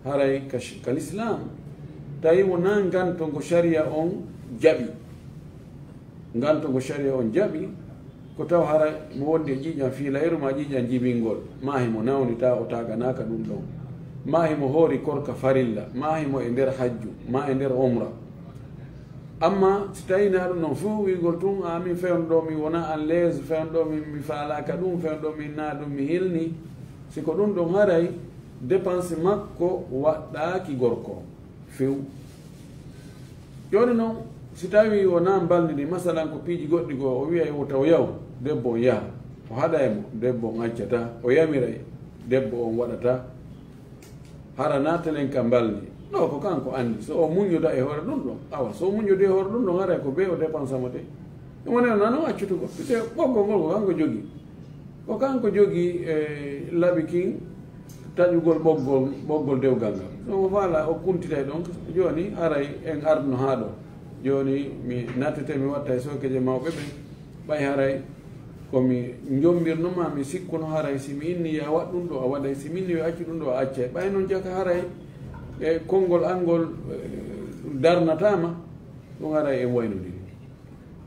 haray ka sh-, ka lislaam, tawi wonaa nganto ngo shari'a on jaɓi. Nganto ngo shari'a on jaɓi, ko taw hara mo wondi e ƴiiƴan fiilayru ma ƴiiƴan jibingol, ma himo nawni ta o taaganaaka ɗum ɗon, ma himo hoori korka farilla, ma himo e nder hajju, ma e nder umra. Amma si tawii na ɗum ɗon fof, wi'gol tun, "A, min fewndo ɗo, mi wona à l'aise, fewndo ɗo, min mi faalaaka ɗum, fewndo ɗo, min na ɗum mi hilni." Si ko ɗum ɗon, haray dépense makko waɗɗaaki gorko few. Jooni non, si tawii o na mbalndi ndi, masalan, ko piiji goɗɗi goo, o wi'ay o taw yaw, debbo on yaha. O haɗay mo, debbo on accataa. O yamiray, debbo on waɗataa. Hara na telen ka mbalndi. Ɗo ko kanko anndi. So o muññoda e hoore ɗum ɗon. Awa, so o muññoda e hoore ɗum ɗon, haray ko bee o dépense mo de. Ɗum woni o nano accutugol. Puisque ɓoggol ngol ko kanko jogii. Ko kanko jogii, e, laɓi kin taƴugol ɓoggol, ɓoggol dewgal ngal. So o faala, o kuntitay ɗon. Jooni, haray en arduno haa ɗo. Jooni, mi nattete, mi watta e sookeje mawɓe ɓen. Ɓay haray ko mi njombirno ma, mi sikkuno haray si mi inni yo a waɗ ɗum ɗo, a waɗay, si mi inni yo accu ɗum ɗo, a accay. Ɓay non jaka haray e konngol an ngol, eh, darnataama, ɗum haray en waynodiri.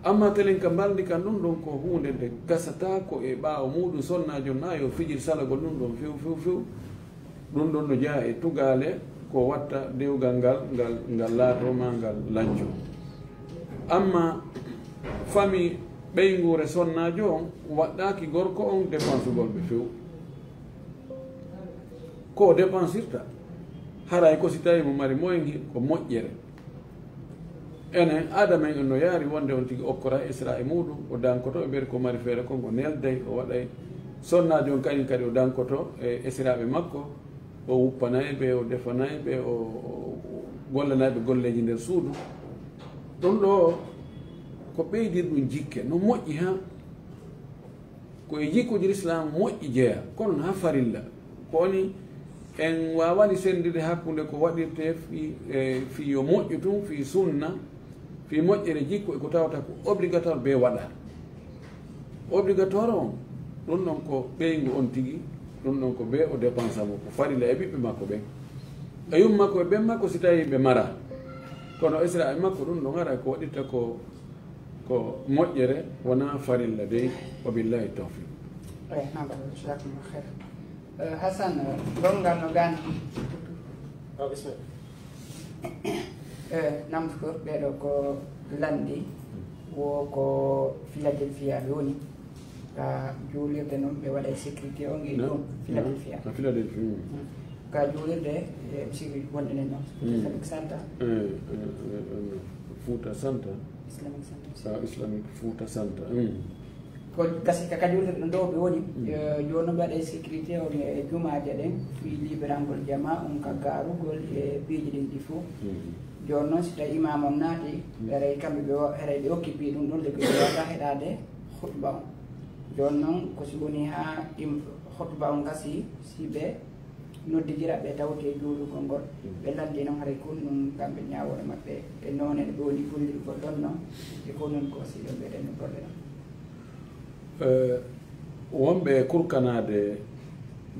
Amma telen ka mbalndi kan ɗum ɗon ko huunde nde gasata ko e ɓaawo muuɗum sonnaajo na yo fijir salagol ɗum ɗon few, few, few. Ɗum ɗon no jeyaa e tugaale ko watta dewgal ngal, ngal, ngal laatoo maa ngal lanco. Amma famii ɓeynguure sonnaajo on waɗɗaaki gorko on dépensugol ɓe few. Ko o dépensirta, haray ko si tawii mo mari moyen hi-, ko moƴƴere. Enen, aada men en no yaari wonde on tigi okkora esra e muuɗum, o dankoto e nder ko mari feere kon, o nelday, o waɗay sonnaajo on kañum kadi o dankoto e esiraaɓe makko, o wuppanay ɓe, o defanay ɓe, o, o gollanay ɓe golleeji nder suudu. Ɗum ɗo ko ɓeydirɗum jikke, no moƴƴi haa. Ko e jikkuuji Lislaam moƴƴi jeyaa, kono na farilla. Ko woni en waawani senndude hakkunde ko waɗirtee fii, e, fii yo moƴƴu tun, fii sunna, fii moƴƴere jikku e ko tawata ko obligatoire bee waɗa. Obligatoire on, ɗum ɗon ko ɓeyngu on tigi, ɗum ɗon ko bee o dépensa mo, ko farilla e ɓiɓɓe makko ɓen. E yumma makko e ben makko si tawii ɓe mara. Kono esra e makko ɗum ɗon ara ko waɗirta ko Ko moƴƴere, wonaa farilla dey. Wa billahi tawfiq. Eyi, naam, jazakumullah khair. Eh, Hassan, eh, gongal no gandi. Ah, bismillah. Eh, namdo ko ɓeɗo ko landi, wo ko Philadelphia ɓe woni. Ka juulirde noon ɓe waɗa e sécurité o ngi ɗum Philadelphia. Ah, Philadelphia, mm. Mm. Ka juulirde, eh, mi sikki wonde nen noon. Mm. Islamic Center. Eh, eh, eh, eh, Futa Center. Islamic Center. Ah, Islamic Futa Center. Mm. Ko gasi ka, ka juulirde ɗo ɓe woni, mm, eh, jooni noon ɓe waɗa e sécurité o e jumaaje ɗen, fii libirangol jama on ka gaarugol e piiji ɗin ɗi fof. Mm. Jooni noon si tawi imam on naati, mm, eray kamɓe ɓe o-, eray ɓe occupé ɗum ɗon, le ɓe wata heɗade khutba on. Jooni noon ko si woni ha im-, khutba on gasi, si ɓe noddidira ɓe tawte juulugol ngol. Mm. Ɓe laddi noon haray kon ɗum kamɓe ñaawoore maɓɓe e noone ɗo ɓe woni gollirgol ɗon noon, e ko noon ko si ɗon ɓe ɗen golle ɗon. Eh, wonɓe e kurkanaade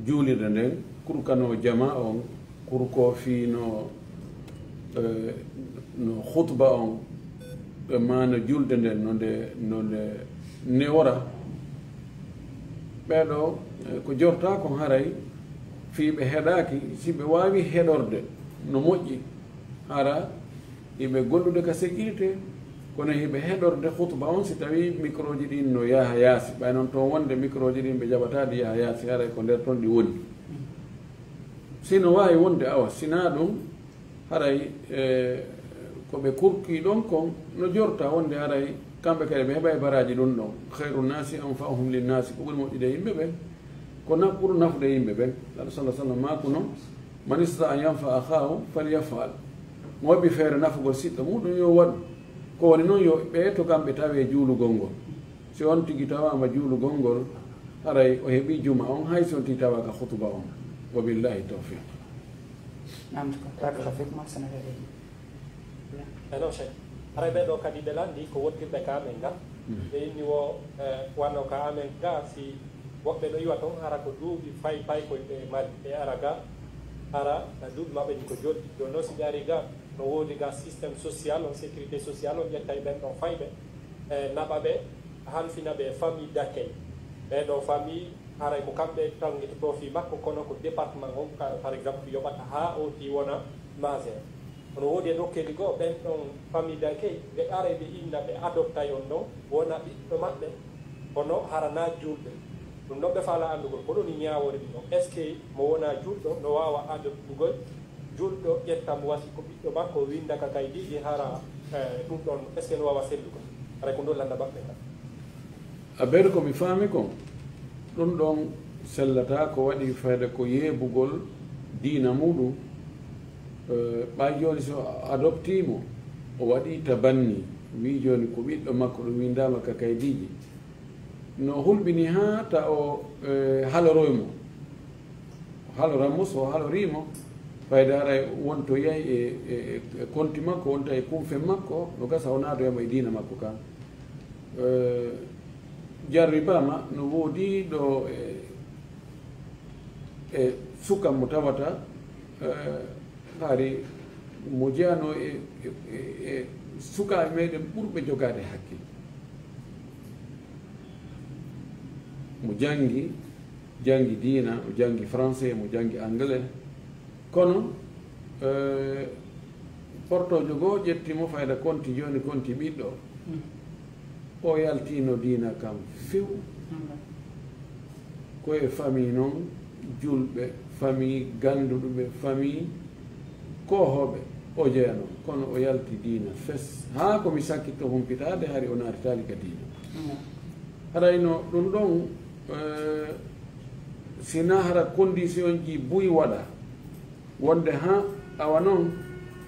juulirde nden, kurkanoo jamaa on, kurkoo fii no, eh, no khutba on, e maana julde nden no nde, no nde newora. Ɓee ɗoo, eh, ko jortaa kon haray fii ɓe heɗaaki, si ɓe waawi heɗorde no moƴƴi, hara hiɓe gollude ka sécurité, kono hiɓe heɗorde khutba on si tawii microji ɗin no yaha yaasi. Ɓay noon toon wonde microji ɗin ɓe jaɓataa ɗi yaha yaasi, haray ko nder toon ɗi woni. Si no waawi wonde awa, si naa ɗum, haray, eh, ko ɓe kurkii ɗon kon no jorta wonde haray kamɓe kadi ɓe heɓay baraaji ɗum ɗon. Khayru nasi anfa'uhum linnasi, ko ɓuri moƴƴude e yimɓe ɓen, ko na-, ɓuri nafude e yimɓe ɓen. Laɗo sallallahu alaihi wasallam maakuno, "Man istata'a an yanfa'a akhahu falyaf'al." Mo waɗi feere nafugol siɗɗo muɗum yo waɗu. Ko woni noon yo ɓe to kamɓe tawe juulugol ngol. Si on tigi tawaama juulugol ngol, haray o heɓii juma on, hay si on tigi tawaaka khutuba on. Wa billahi tawfiq. Naam, barakallahu fikum, ahsana ilaykum. E non, Cheikh. Haray ɓee ɗoo kadi ɓe lanndii ko wottirɓe ka amen ga. Mm. Ɓe inni wo, eh, wano ka amen ga, si woɓɓe no iwa toon, hara ko duuɓi fay paykoy ɓe mari, ɓe ara ga, hara duuɓi maɓɓe ɗin ko jolti. Jooni noon, si ɓe ari ga, no woodi ga système social on, sécurité sociale on, ƴettay ɓen ɗon fayɓe, eh, naɓa ɓe, halfina ɓe famille d'accueil. Ɓee ɗoo famille, haray ko kamɓe tanngitotoo fii makko, kono ko département on, ka, par exemple, yoɓata haa o ti wona majeur. Kono woodi e nokkeeli goo, ɓen ɗon famille d'accueil, ɓe aray ɓe inna, ɓe adoptay on ɗon, wona ɓiɗɗo maɓɓe, kono hara naa juulɓe. Ɗum ɗon ɓe faalaa anndugol, ko ɗum woni ñaawoore ɗum ɗon. Est-ce que mo wonaa juulɗo no waawa adoptugol juulɗo, ƴetta mo wa si ko ɓiɗɗo makko, winnda ka kaydiiji, hara, eh, ɗum ɗon, est-ce que no waawa sellugol? Haray ko ɗum ɗon lannda maɓɓe ngal. A ɓeydo ko mi faami kon, ɗum ɗon sellataa, ko waɗi fayda ko yeebugol diina muuɗum. Eh, ɓay jooni so a adoptii mo, o waɗii tabanni, wii jooni ko ɓiɗɗo makko, ɗum winndaama ka kaydiiji. No hulɓini haa ta o, eh, haloroy mo. O haloran mo, so o halorii mo, fayda haray wontoyay e, e, e konti makko, wonta e kunfen makko, no gasa o naadoya mo e diina makko kan. Eh, jarribaama, no woodi ɗo e, e suka mo tawata, eh, hari mo jeyanoo e, e, e, e sukaaɓe meɗen ɓurɓe jogaade hakkil. Mo janngi, janngi diina, mo janngi français, mo janngi anglais. Kono, eh, portoojo goo ƴetti mo fayda konti, jooni konti ɓiɗɗo. Mm. O yaltiino diina kan few. Mm. Ko e famille non, julɓe, famille gannduɗuɓe, famille koohooɓe, o jeyanoo. Kono o yalti diina fes. Haa ko mi sakkitto humpitaade, hari o naatitaali ka diina. Mm. Haray no ɗum ɗon, eh, si na hara condition ji buy waɗa, wonde haa awa non,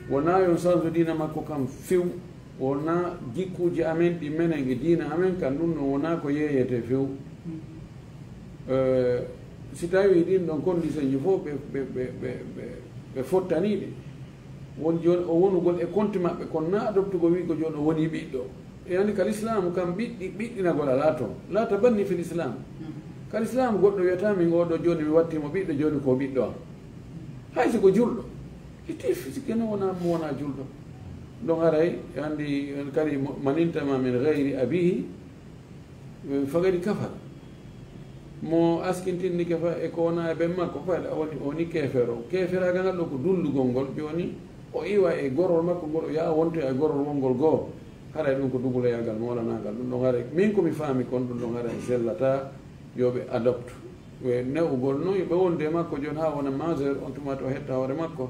wonaa yon sanso diina makko kan few, wonaa jikkuuji amen ɗi menen e diina amen kan, ɗum ɗon wonaa ko yeeyetee few. Eh, si tawii ɗin ɗon condition ji fof ɓe, ɓe, ɓe, ɓe, ɓe, ɓe fottanii ɗi, won jooni o wonugol e konti maɓɓe, kono na adoptugol wi ko jooni o woni ɓiɗɗo. E andi ka lislaamu kam ɓiɗɗi, ɓiɗɗinagol alaa toon. Laa tabanni fil islam. Ka lislaamu goɗɗo wiyataa min oɗo jooni mi watti mo ɓiɗɗo, jooni ko ɓiɗɗo am. Hay si ko julɗo. Itti sikke no wona mo wona julɗo. Ɗon haray andi kadi mo-, man intama min gayri abihi, eh, fagadi kafar. Mo askintinnike fa e ko wona e ben makko, fa o woni, o woni keefero. Keeferaagal ngal ɗo ko dundugol ngol, jooni o iwa e gorol makko ngol, o yaha wontoya e gorol wongol goo. Haray ɗum ko duguloyaagal mo walanaagal. Ɗum ɗon haray, min ko mi faami kon, ɗum ɗon haray sellataa yo ɓe adopte. E ne'ugol non, yo ɓe wondu e makko jooni haa wona majeur, on tuma to hetta hoore makko.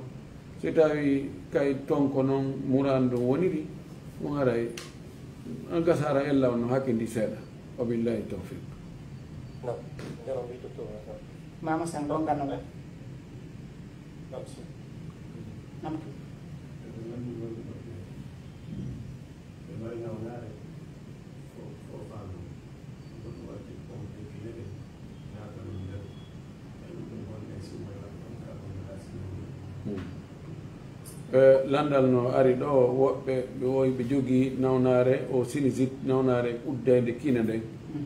Si tawi kay ton ko non muraadu ndun woniri, ɗum haray, an gasa hara ella on no hakkindi seeɗa. Wa billahi tawfiq. Naam, jaram wi docteur. Mama Sang, ɗon ganno mo. Naam, si. Naam. Ɓe mari nawnaare fo-, foofaango. Goɗɗo watti pompe kine ɗen, naata ɗum nder. Ɓe ɗum ɗum wonde e suumayla, ɗon ka ɗum haa sininde. Hmm. Eh, lanndal no ari ɗo, woɓɓe ɓe woy ɓe jogii nawnaare o sinusite, nawnaare uddaynde kine nden. Hmm.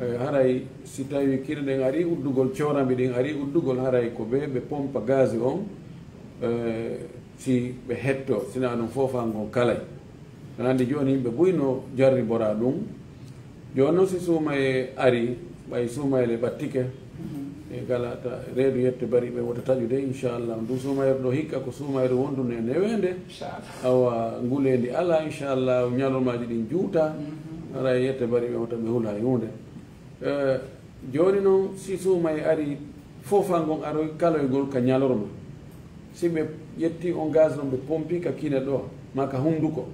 Eh, haray si tawii kine ɗen arii uddugol, coorambi ɗin arii uddugol, haray ko ɓe, ɓe pompa gaz on, eh, si ɓe hetto, sinaa ɗum foofaango kalay. Aɗa anndi jooni yimɓe buy no jarriboraa ɗum. Jooni noon si suumayee arii, ɓay suumayee le ɓattike, e kala ta reedu yette bari ɓe wota taƴude, inchallah. Ndu suumayee ɗo hikka ko suumayee wondu ne neweende. Inchallah. Awa nguleendi alaa, inchallah, ñalormaaji ɗin juuta. Mhm. Haray yette bari ɓe wota ɓe hula e huunde. Eh, jooni noon, si suumayee arii, foofaango ngon aroy kaloygol ka ñalorma. Si ɓe ƴetti on gaz ɗon, ɓe pompi ka kine ɗo, maa ka hunnduko.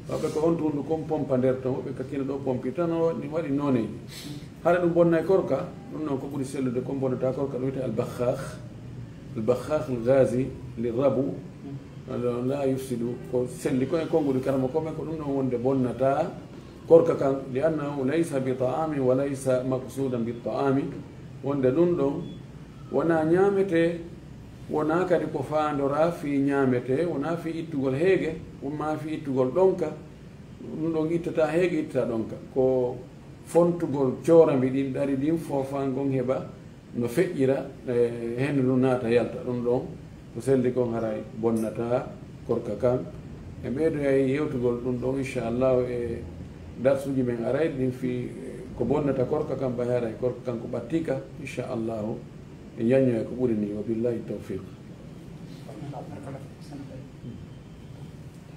Woɓɓe ko on to hunnduko on pompa nder ton, woɓɓe ka kine ɗo pompi tan, o ni waɗi nooneeji. Hara ɗum bonnay korka, ɗum noon ko ɓuri sellude, kon bonnata korka, ɗum wiyetee al-bakhaakh. Al-bakhaakh al-ghazi li rabu, la yufsidu, ko selli ko e konnguɗi karama ko, men ko ɗum ɗon wonde bonnata korka kan, li annahu laysa bi ta'amin wa laysa maqsudan bi ta'ami, wonde ɗum ɗon wonaa ñaametee, wonaa kadi ko faandoraa fii ñaametee, wonaa fii ittugol heege, wonmaa fii ittugol ɗonka, ɗum ɗon ittataa heege, ittataa ɗonka. Ko fontugol coorambi ɗin ɗari ɗin, foofaango ngon heɓa no feƴƴira, e, henndu ndun naata yalta. Ɗum ɗon ko selli kon haray bonnataa korka kan. En ɓeydoyay yewtugol ɗum ɗon, inchallahu, e darsuuji men arayɗi ɗin fii, e, ko bonnata korka kan, ɓay haray korka kan ko ɓattiika, inchallahu, e ñaññoya ko ɓuri nii. Wa billahi tawfiq.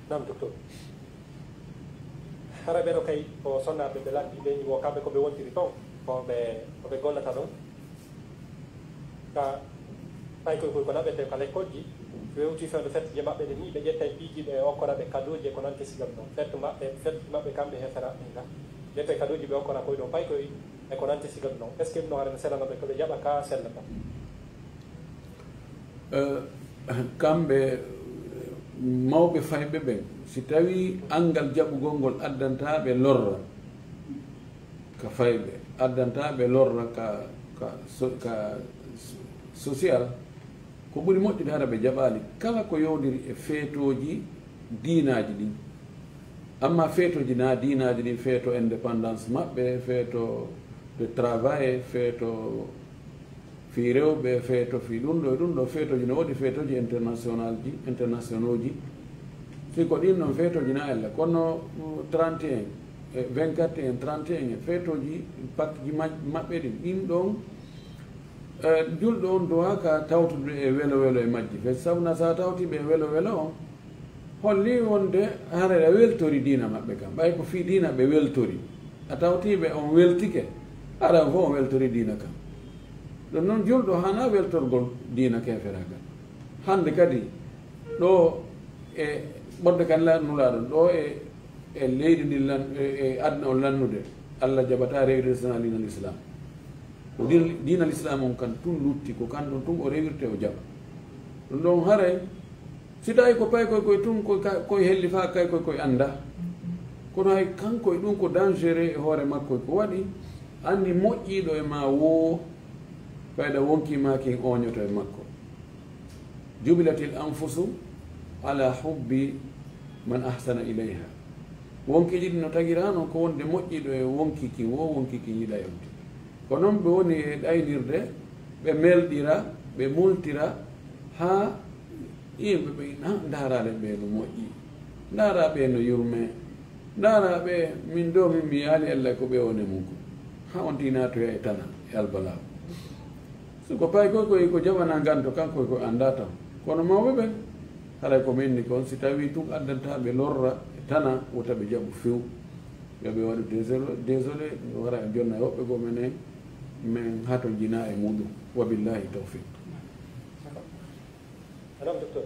Naam, docteur. Hara ɓeɗo kay ko sonnaaɓe ɓe lanndi ɓe wo kamɓe ko ɓe wontiri toon, ko ɓe, ko ɓe gollata ɗon. Ka paykoy koy ko naɓete ka lekkolji, ɓe hewti fewndo fetje maɓɓe ɗe ni, ɓe ƴettay piiji ɓe okkora ɓe kadooji e ko nanti sigal noon. Fettu maɓɓe, fetji maɓɓe kamɓe heferaaɓe nga. Ƴettay kadooji ɓe okkora koy ɗon paykoy e ko nanti sigal noon. Est-ce que ɗum no hara no selano ɓe ko ɓe jaɓa ka sellata? Eh, kamɓe mawɓe fayɓe ɓen, si tawi anngal jaɓugol ngol addantaa ɓe lorra ka fayɓe, addantaa ɓe lorra ka, ka, so, ka so- social, ko ɓuri moƴƴude hara ɓe jaɓaali kala ko yowndiri e feetooji diinaaji ɗin. Amma feetooji na diinaaji ɗin, feeto indépendance maɓɓe, feeto de travail, feeto fii rewɓe, feeto fii ɗum ɗo e ɗum ɗo, feetooji no woodi, feetooji international ji, internationaux ji. Si ko ɗin ɗon feetooji na ella, kono trente et un, e vingt-quatre et un, trente et un, e feetooji pakji maj- maɓɓe ɗin, ɗin ɗon, eh, julɗo on duwaa ka tawtude e welo welo e majji. Fe sabu na sa tawti ɓe e welo welo on, holli wonde haray a weltori diina maɓɓe kan. Ɓay ko fii diina ɓe weltori. A tawti ɓe on weltike, hara on fof on weltori diina kan. Ɗum noon julɗo hana weltorgol diina keferaagal. Hannde kadi ɗo e ɓodde kan la- nulaaɗo ɗo e, e leydi ndin lan-, e, e aduna on lannude, Allah jaɓata rewirde sona diina l'islam. Ko diina, diina l'islam on kan tun lutti, ko kan ɗon tun o rewirte o jaɓa. Ɗum ɗon haray, si tawi ko paykoy koye tun, koye ka-, koye helli faa kay koye koye annda. Kono hay kanko e ɗum ko dangereux e hoore makko ko waɗi, anndi moƴƴiiɗo e ma woo, fayda wonkii ma kin ooñoto e makko. Jubilatil anfusu ala hubbi man ahsana ilayha. Wonkiiji ɗin no tagiraa non ko wonde moƴƴiiɗo e wonkii kin, woo wonkii kin yiɗa yonde. Ko non ɓe woni e ɗaynirde, ɓe melɗira, ɓe multira, haa yimɓe ɓe ina ndaaraade ɓe no moƴƴi, ndaaraa ɓe no yurmee, ndaaraa ɓe min ɗo min mi yaali Alla ko ɓe woni e mum ko. Haa on tii naatoya e tana e albalaa. Si ko paykoy koy ko jaɓana nganto kanko ko anndaa tan. Kono mawɓe ɓen, haray ko min ni kon, si tawii tun addantaa ɓe lorra e tana, wota ɓe jaɓu few. Yo ɓe waɗu désolé, désolé, no hara en jonna e woɓɓe goo menen, men hatonjinaa e muɗum. Wa billahi tawfiq. Aɗon docteur,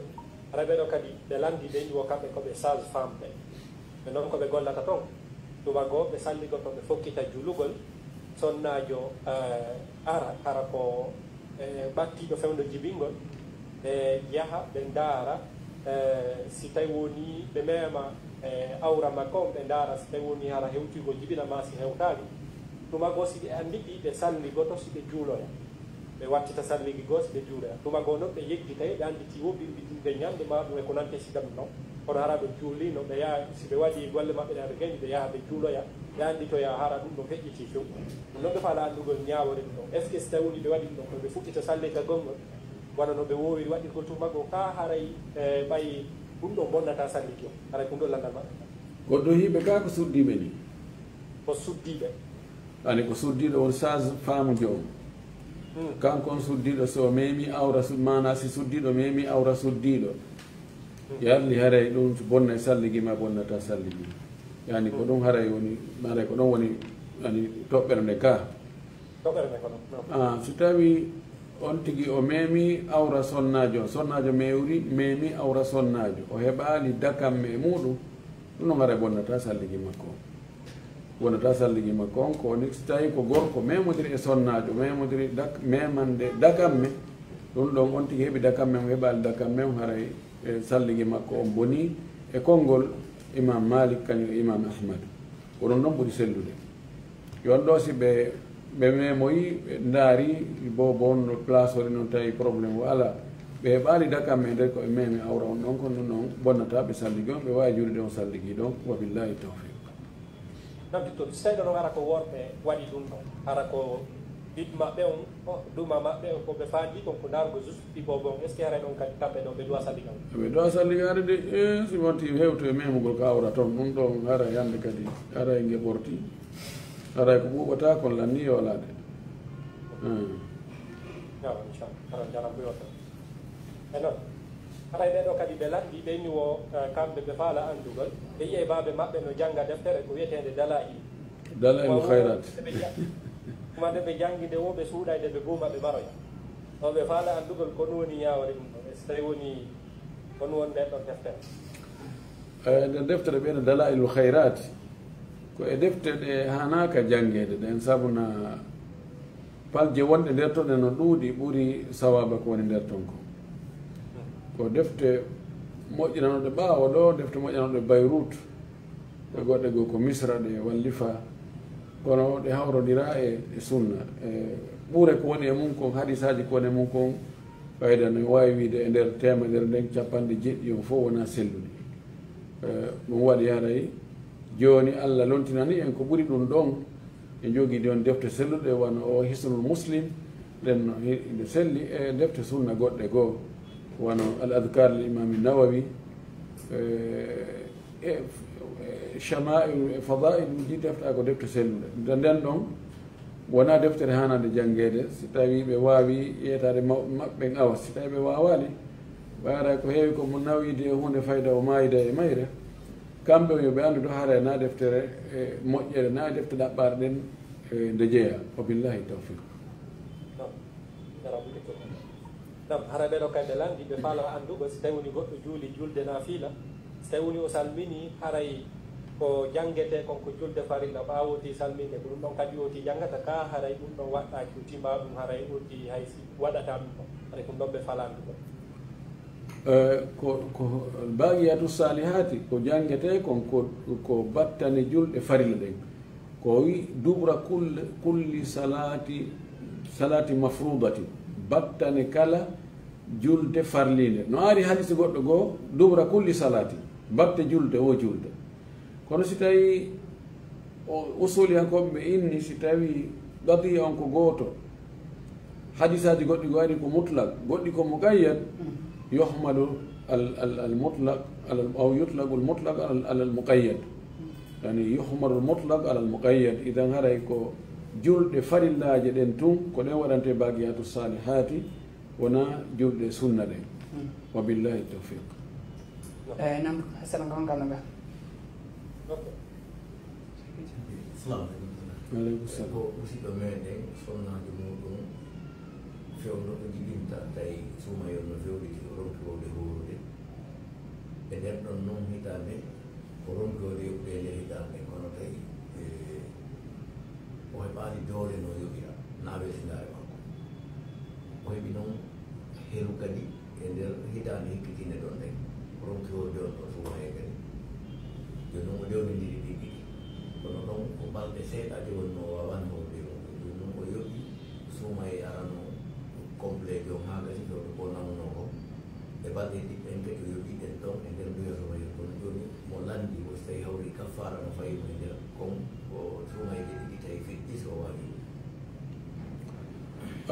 hara ɓeɗo kadi ɓe lanndi ɓe iwo kamɓe ko ɓe sage femme ɓe. Ɓe noon ko ɓe gollata toon. Tuma goo ɓe salligoto ɓe fokkita julugol, sonnaajo eh, ara, hara ko eh, ɓattiiɗo fewndo jibingol, ɓe yaha ɓe ndaara eh, si tawi woni ɓe meema eh, awra makko on, ɓe ndaara si tawi woni hara hewti ko jibina ma si hewtaali. Tuma goo si ɓe annditi ɓe salligoto si ɓe juuloya. Ɓe wattita salligi goo si ɓe juuloya. Tuma goo non ɓe yeggitay, ɓe annditi wo bimbiɗinde ñande ma ɗum e ko nanti e siga ɗum non. Kono hara ɓe juulino, ɓe yaha, si ɓe waɗi golle maɓɓe ɗe ɓe gañi, ɓe yaha ɓe juuloya, ɓe annditoya hara ɗum ɗo feƴƴiti few. Ɗum non ɓe faala anndugol ñaawore ɗum ɗon. Est-ce que si tawi woni ɓe waɗi ɗum ɗon, ko ɓe fuɗɗita sallita gonngol, wano no ɓe woowiri waɗirgol tuma goo, ka haray eh, ɓay ɗum ɗon bonnata salligi on? Haray ɗum ɗon lanndal maɓɓe. Goɗɗo hiɓe ka ko suddiiɓe ni. Ko suddiiɓe. Ani ko suddiiɗo on sage femme jo on. Kanko on suddiiɗo so memi awra su-, maana si suddiiɗo memi awra suddiiɗo. Yarli haray ɗum bonna e salligi ma bonnata salligi. Yani ko ɗum haray woni, haray ko ɗon woni ani toɓɓere nde ka. Toɓɓere nde ko ɗum. Ah, so tawi on tigi o memi awra sonnaajo, sonnaajo mewri memi awra sonnaajo, o heɓaali dakamme e muɗum, ɗum ɗon haray bonnata salligi makko on. Wonata salligi makko on ko woni so tawi ko gorko memodiri e sonnaajo, memodiri dak-, memande dakamme, ɗum ɗon on tigi heɓi dakamme on, heɓaali dakamme on, haray e salligi makko on boni e konngol Imam Malik kañum e Imam Ahmad. Ko ɗum ɗon ɓuri sellude. Yon ɗo si ɓe, ɓe memoyi, ɓe ndaari boobo on no place woni noon tawi problème o alaa. Ɓe heɓaali dakamme e nder ko ɓe memi awra on ɗon, kono ɗum ɗon bonnata ɓe salligi on, ɓe waawi juulde on salligi ɗon, wa billahi tawfiq. Noddi toon, seyɗo noon hara ko worɓe waɗi ɗum ɗon, hara ko bit maɓɓe on, o, duma maɓɓe on, ko ɓe faandi kon ko ndaargo juste ɗi boobo on, est-ce que haray ɗon kadi kamɓe ɗon ɓe duwa salligal? Ɓe duwa salligaade de, e si wonti hewto e memugol ko awra toon, ɗum ɗon haray hannde kadi, haray nge ɓorti, haray ko ɓuuɓata kon lanni yolaade. Hmm. Yawa, inchallah, hara jaram ko yolta. E noon, Haray ɓee ɗoo kadi ɓe lanndii, ɓe inni wo, eh, kamɓe ɓe faala anndugol. Ɓe yi'ay baabe maɓɓe no jannga deftere ko wi'eteende Dalaa'il. Dalaa'il Khayrat. Kuma nde ɓe janngi nde wo ɓe suuɗay nde ɓe guuma ɓe ɓaroya. O ɓe faala anndugol ko ɗum woni ñaawori ɗum ɗon. E so tawi woni ko ɗum woni nden ɗon deftere. Eh, nder deftere ɓe no Dalaa'il Khayrat. Ko e defte ɗe haanaaka janngeede ɗen, sabu na palje wonɗe nder ton e no ɗuuɗi ɓuri sawaaba ko woni nder ton ko. Ko defte moƴƴinanoɗe ɓaawo ɗo, defte moƴƴinanoɗe Bayrut, e goɗɗe goo ko Misra ɗe wallifa, kono ɗe hawrondira e, e sunna. E ɓure ko woni e mum kon, hadisaaji ko woni e mum kon, ɓayda no waawi wiide e nder teemedere nden, capanɗe jeeɗiɗi on fof wonaa selluɗi. Eh, ɗum waɗi haray jooni Allah lontinani en ko ɓuri ɗum ɗon. En jogii ɗon defte selluɗe wano o Hisnul Muslim, ɗen no hi-, nde selli, e defte sunna goɗɗe goo, wano Al Adhkar lil Imami Nawawi, eh, e, e Shama'il, e Fada'il, ɗi defta ko defte selluɗe. Nde nden ɗon, wonaa deftere haanande janngeede, si tawii ɓe waawi yeetaade mawɓe maɓɓe ɓen awa, si tawii ɓe waawaali, ɓe ara ko heewi ko mo nawide e huunde fayda o maayida e mayre, kamɓe yo ɓe anndu ɗo haray na deftere, e, moƴƴere, na defte ɗaɓɓaare ɗen, e, nde jeya. Wa billahi tawfiq. Nam, hara ɓe ɗo kay ɓe lanndi, ɓe faala anndugo si tawi woni goɗɗo juuli julde naafila, si tawi woni o salmini, haray ko janngete kon ko julde farilla, ɓaawo ti salminde, ko ɗum ɗon kadi o ti janngata ka, haray ɗum ɗon waɗɗaaki, o tima ɗum, haray o ti hay si waɗata ɗum ɗon, haray ɗum ɗon ɓe faala anndugo. Eh, ko, ko baqiyatu salihati, ko janngete kon ko, ko battane julɗe farilla ɗen. Ko wi dubra kulli, kulli salati, salati mafrudati. Battane kala julde farlinde. No ari hadisi goɗɗo goo, dubra kulli salati. Batte julde, o julde. Kono si tawi o usuliyankooɓe ɓe inni, si tawi qadiya on ko gooto, hadisaaji goɗɗi ko ari ko mutlaq, goɗɗi ko muqayyad, yuhmalu al, al, al mutlaq, al, aw yutlaqu al mutlaq al, al, al muqayyad. Yani yuhmalu al mutlaq al, al muqayyad. Idan haray ko julɗe farillaaje ɗen tun, ko ɗen waɗante baqiyatu salihati, wona julɗe sunna ɗen. Wa billahi tawfiq. Eyi, nam, assalamu aleykum, ngal no mbaɗa? Salamu aleykum. Aleykum salam. Ko musidɗo meɗen, sonnaajo muɗum fewndo ko jibinta, tawi suumayee no fewnditi, o ronki wowde hoorude. E nder ɗon noon hitaande, o ronki wowde yoɓude e nder hitaande, kono tawi, e, o heɓaali doole no yoɓira, na welsindaare makko. O heɓi noon helu kadi e nder hitaande hikkitinde ɗon ɗen, o ronki wowde on ɗon suumayee kadi. Jooni noon o dewnindiri ɗi ɗiɗi. Kono ɗon ko balɗe seeɗa ɗe woni no o waawaani wowde ɗum. Jooni noon o yoɓi suumayee arano complet joom haa gasi fewndo ko namunoo ko. E balɗe ɗiɗi ɗen kadi o yoɓi ɗen ɗon e nder nduya suumayee. Kono jooni mo lanndi o so tawi hawri kaffaara no fayi mo e nder kon ko suumayee ɗe ɗiɗi tawi feƴƴi so o waawi ɗum.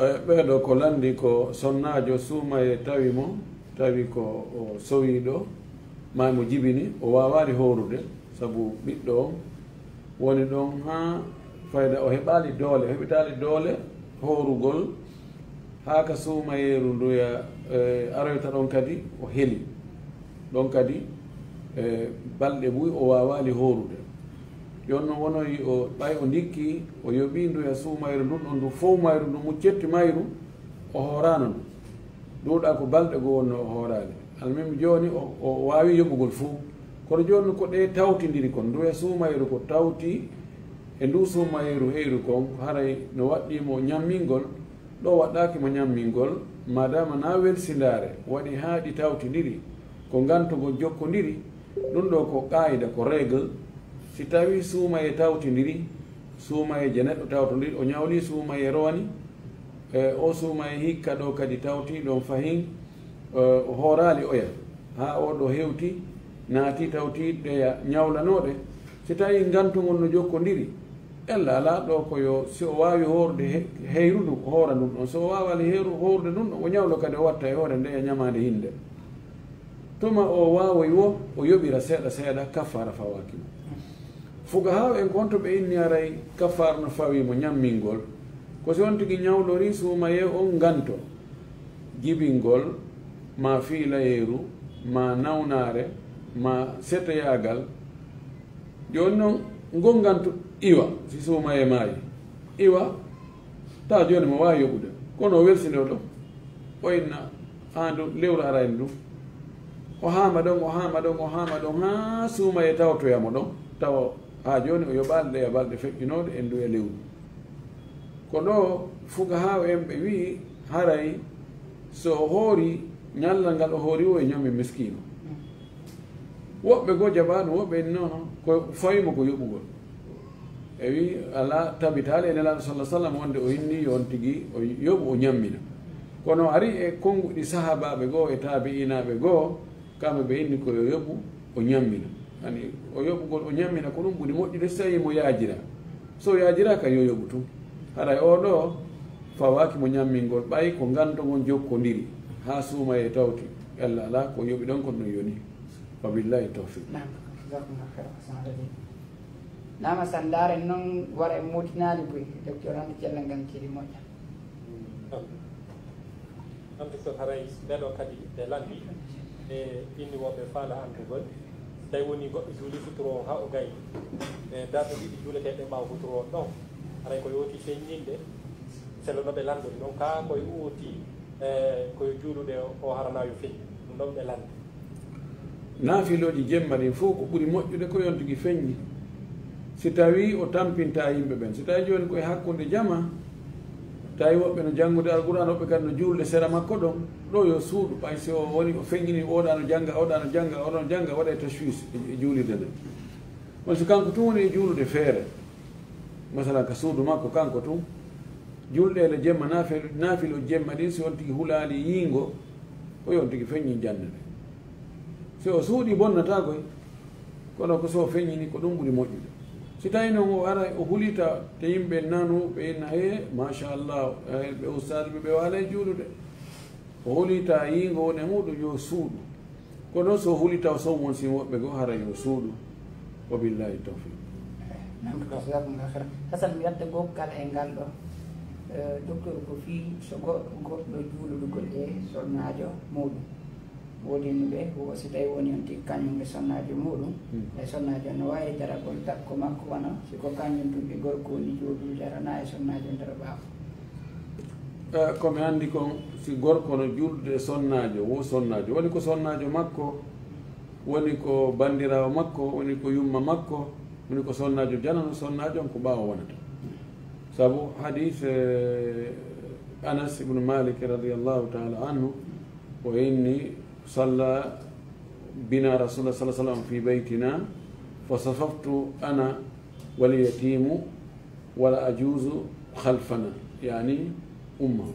E ɓeeɗo ko lanndi ko sonnaajo suumayee tawi mo, tawi ko o sowiiɗo, ma mo jibini, o waawaali hoorude, sabu ɓiɗɗo on woni ɗon haa fayda o heɓaali doole, o heɓitaali doole hoorugol, haa ka suumayeeru nduya, e, aroyta ɗon kadi o heli. Ɗon kadi, e, balɗe buy o waawaali hoorude. Jooni noon wonoyi o, ɓay o ndikki, o yoɓii nduya suumayru ndun, ɗon ndu fow mayru, ndu muccetti mayru, o hooraano ndu. Ɗuuɗa ko balɗe goo wonno o hooraali. Almuhim jooni o, o waawi yoɓugol fuu. Kono jooni ko ɗe tawtindiri kon, nduya suumayru ko tawti e ndu suumayru heyru kon, haray no waɗɗii mo ñammingol, ɗo waɗɗaaki mo ñammingol, maadaama na welsindaare waɗi haa ɗi tawtindiri, ko ngantugol jokkondiri, ɗum ɗo ko qaayida, ko règle. Si tawii suumayee tawtindiri, suumayeeje neɗɗo tawtondiri, o ñawlii suumayee rowani, e, o suumayee hikka ɗo kadi tawti ɗon fahin, e, o hooraali oya, haa o ɗo hewti, naati tawti ɗeya ñawlanooɗe. Si tawii ngantu ngun no jokkondiri, ella alaa ɗo ko yo, si o waawi hoorde he-, heyru ndu, o hoora ndun ɗon. So o waawaali heyru, hoorde ndun ɗon, o ñawlo kadi o watta e hoore ndeya ñamaande hinde. Tuma o waawoy wo, o yoɓira seeɗa seeɗa, kaffaara fawaaki mo. Fuqahaa en kon to ɓe inni aray kaffaara no fawii mo ñammingol, ko si on tigi ñawlori suumayee on nganto, jibingol, ma fiilayeeru, ma nawnaare, ma seteyaagal. Jooni noon, ngon ngantu iwa, si suumayee maayi. Iwa, tawa jooni mo waawi yoɓude. Kono o welsinde o ɗo. O inna, haa ndu lewru arayni ndu. O haama ɗon, o haama ɗon, o haama ɗon, haa suumayee tawotoya mo ɗon. Tawa haa jooni o yoɓaali ɗeya balɗe feƴƴunooɗe e nduya lewru. Ko ɗo fukahaaɓe en ɓe wi'i, haray so o hoori, ñallal ngal o hoori o e ñammi miskiino. Woɓɓe goo jaɓaa ɗum, woɓɓe inni noon ko fawi mo ko yoɓugol. E wi'i, alaa, tabitaali e Nelaaɗo sallallahu alaihi wasallam wonde o inni yo on tigi o yoɓu, o ñammina. Kono ari e konnguɗi sahaabaaɓe goo e taabi'inaaɓe goo, kamɓe ɓe inni ko yo yoɓu, o ñammina. Ani, o yoɓugol, o ñammina, ko ɗum ɓuri moƴƴude so tawii mo yaajira. So yaajiraaka, yo yoɓu tun. Haray oo ɗoo fawaaki mo ñammingol, ɓay ko nganto ngon jokkondiri, haa suumayee tawti. Yalla alaa, ko yoɓi ɗon kon no yoni. Wa billahi tawfiq. Naam, jazakumullahu khairan, ahsanallahu ilayk. Naam, Asan, ndaaren noon, wara en mootinaali boy, docteur Anta Cellal ngal kedi moƴƴa. Am, am, docteur, haray ɓeɗo kadi ɓe lanndi, e inni woɓɓe faala anndugol, tawi woni goɗɗo juuli futuro o haa o gayni, e darɗe ɗiɗi juuleteeɗe ɓaawo futuro on ɗon, haray ko yooti feññinde, selon no ɓe lanndori noon, kaa koye uurti, e koye juulude o harana yo feññu, ɗum ɗon ɓe lanndi. Naafilooji jemma ɗin fof ko ɓuri moƴƴude ko yo on tigi feññi. Si tawii o tampintaa yimɓe ɓen, si tawii jooni ko e hakkunde jama, tawi woɓɓe no janngude Alqur'aan, woɓɓe kadi no juulde sera makko ɗon, ɗo yo suuɗu, ɓay si o woni o feññini, oɗa no jannga, oɗa no jannga, oɗa no jannga, waɗa e tashwish e, e juulirde nden. Kono si kanko tun woni e juulude feere, masalan ka suudu makko kanko tun, julɗeele jemma, naafe-, naafilooji jemma ɗin, si on tigi hulaali yiingo, ko yo on tigi feññin jannde nde. Si o suuɗii, bonnataa koy, kono ko so o feññini, ko ɗum ɓuri moƴƴude. Si tawii noon o ara, o hulita, te yimɓe nanu, ɓe inna, "He, machallah, he, ɓe ustaaduɓe, ɓe waalay juulude." O hulita, yiingo woni e muuɗum, yo suuɗu. Kono so hulita, o sow mon sin woɓɓe goo, hara yo suuɗu. Wa billahi tawfiq. Naam, ko jazakumullahu khairan. Hasan, mi watta goo kala e ngal ɗo. Eh, docteur, ko fii so go-, goɗɗo juuludugol e sonnaajo muuɗum. Woodino ɓe, wo si tawi woni on tigi kañum e sonnaajo muuɗum, hmm, e sonnaajo no waawi daragol takko makko, wano si ko kañum tun e gorko woni juuldude, darana e sonnaajo nder ɓaawo. Eh, ko mi anndi kon, si gorko no juuldude e sonnaajo, wo sonnaajo, woni ko sonnaajo makko, woni ko banndiraawo makko, woni ko yumma makko, woni ko sonnaajo janano, sonnaajo on ko ɓaawo wonata. Sabu hadis, eh, Anas ibn Malik radiyallahu ta'ala anhu, o inni, "Salla bina Rasulullah sallallahu alaihi wasallam fi baytina, fa safaftu ana wal yatimu wal ajuzu khalfana," yani umma.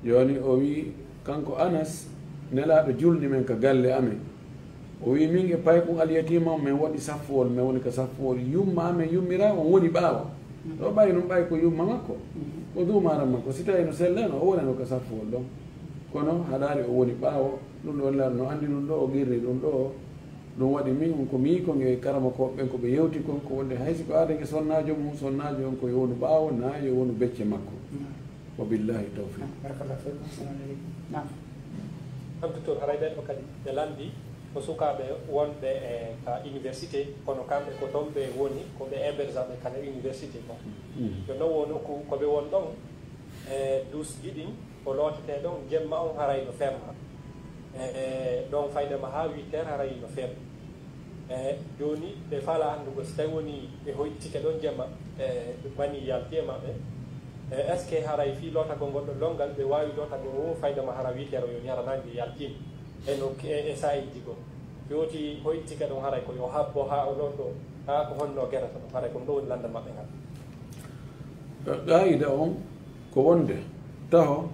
Jooni o wi, kanko Anas, Nelaaɗo julni men ka galle amen. O wi, min e paykun alyatima on, men waɗi saffuwol, men woni ka saffuwol. Yumma amen yummiraa on woni ɓaawo. Ɗo ɓay ɗum ɓay ko yumma makko, ko duumaaram makko. Si tawii no sellano, o wonano ka saffuwol ɗon. Kono haɗaali o woni ɓaawo, ɗum ɗo Nelaaɗo no anndi ɗum ɗo, o qirri ɗum ɗo. Ɗum waɗi min, ko mi yi'i kon e karamokooɓe ɓen ko ɓe yewti kon, ko wonde hay si ko aadake sonnaajo mum, sonnaajo on ko yo wonu ɓaawo, naa yo wonu becce makko. Naam. Wa billahi tawfiq. Naam, barakallahu fikum. Assalamu aleykum. Naam. Am docteur, haray ɓen ɗo kadi ɓe lanndi ko sukaaɓe wonɓe e ka université, kono kamɓe ko toon ɓe woni, ko ɓe hébergeaɓe ka nder université ko. Mm. Yo non wo nokku ko ɓe won ɗon, e duusji ɗin, ko lootetee ɗon jemma on haray no ferma. E, e, ɗon fayda ma haa huit heures haray no fermi. E, jooni ɓe faala anndugol si tawi woni ɓe hoyɗitike ɗon jemma, e, ɓe mani yalti e maɓɓe. E, est-ce que haray fii lootagol ngol ɗon lonngal ɓe waawi lootagol wo fayda ma hara huit heures o yoni hara naange yaltiima? E no, e, e saa'inji goo. Yooti hoyɗitike ɗon haray ko yo habbo haa o looto, haa ko honno gerata ɗon haray ko ɗum ɗo woni lanndal maɓɓe ngal. Qaa'ida on ko wonde taho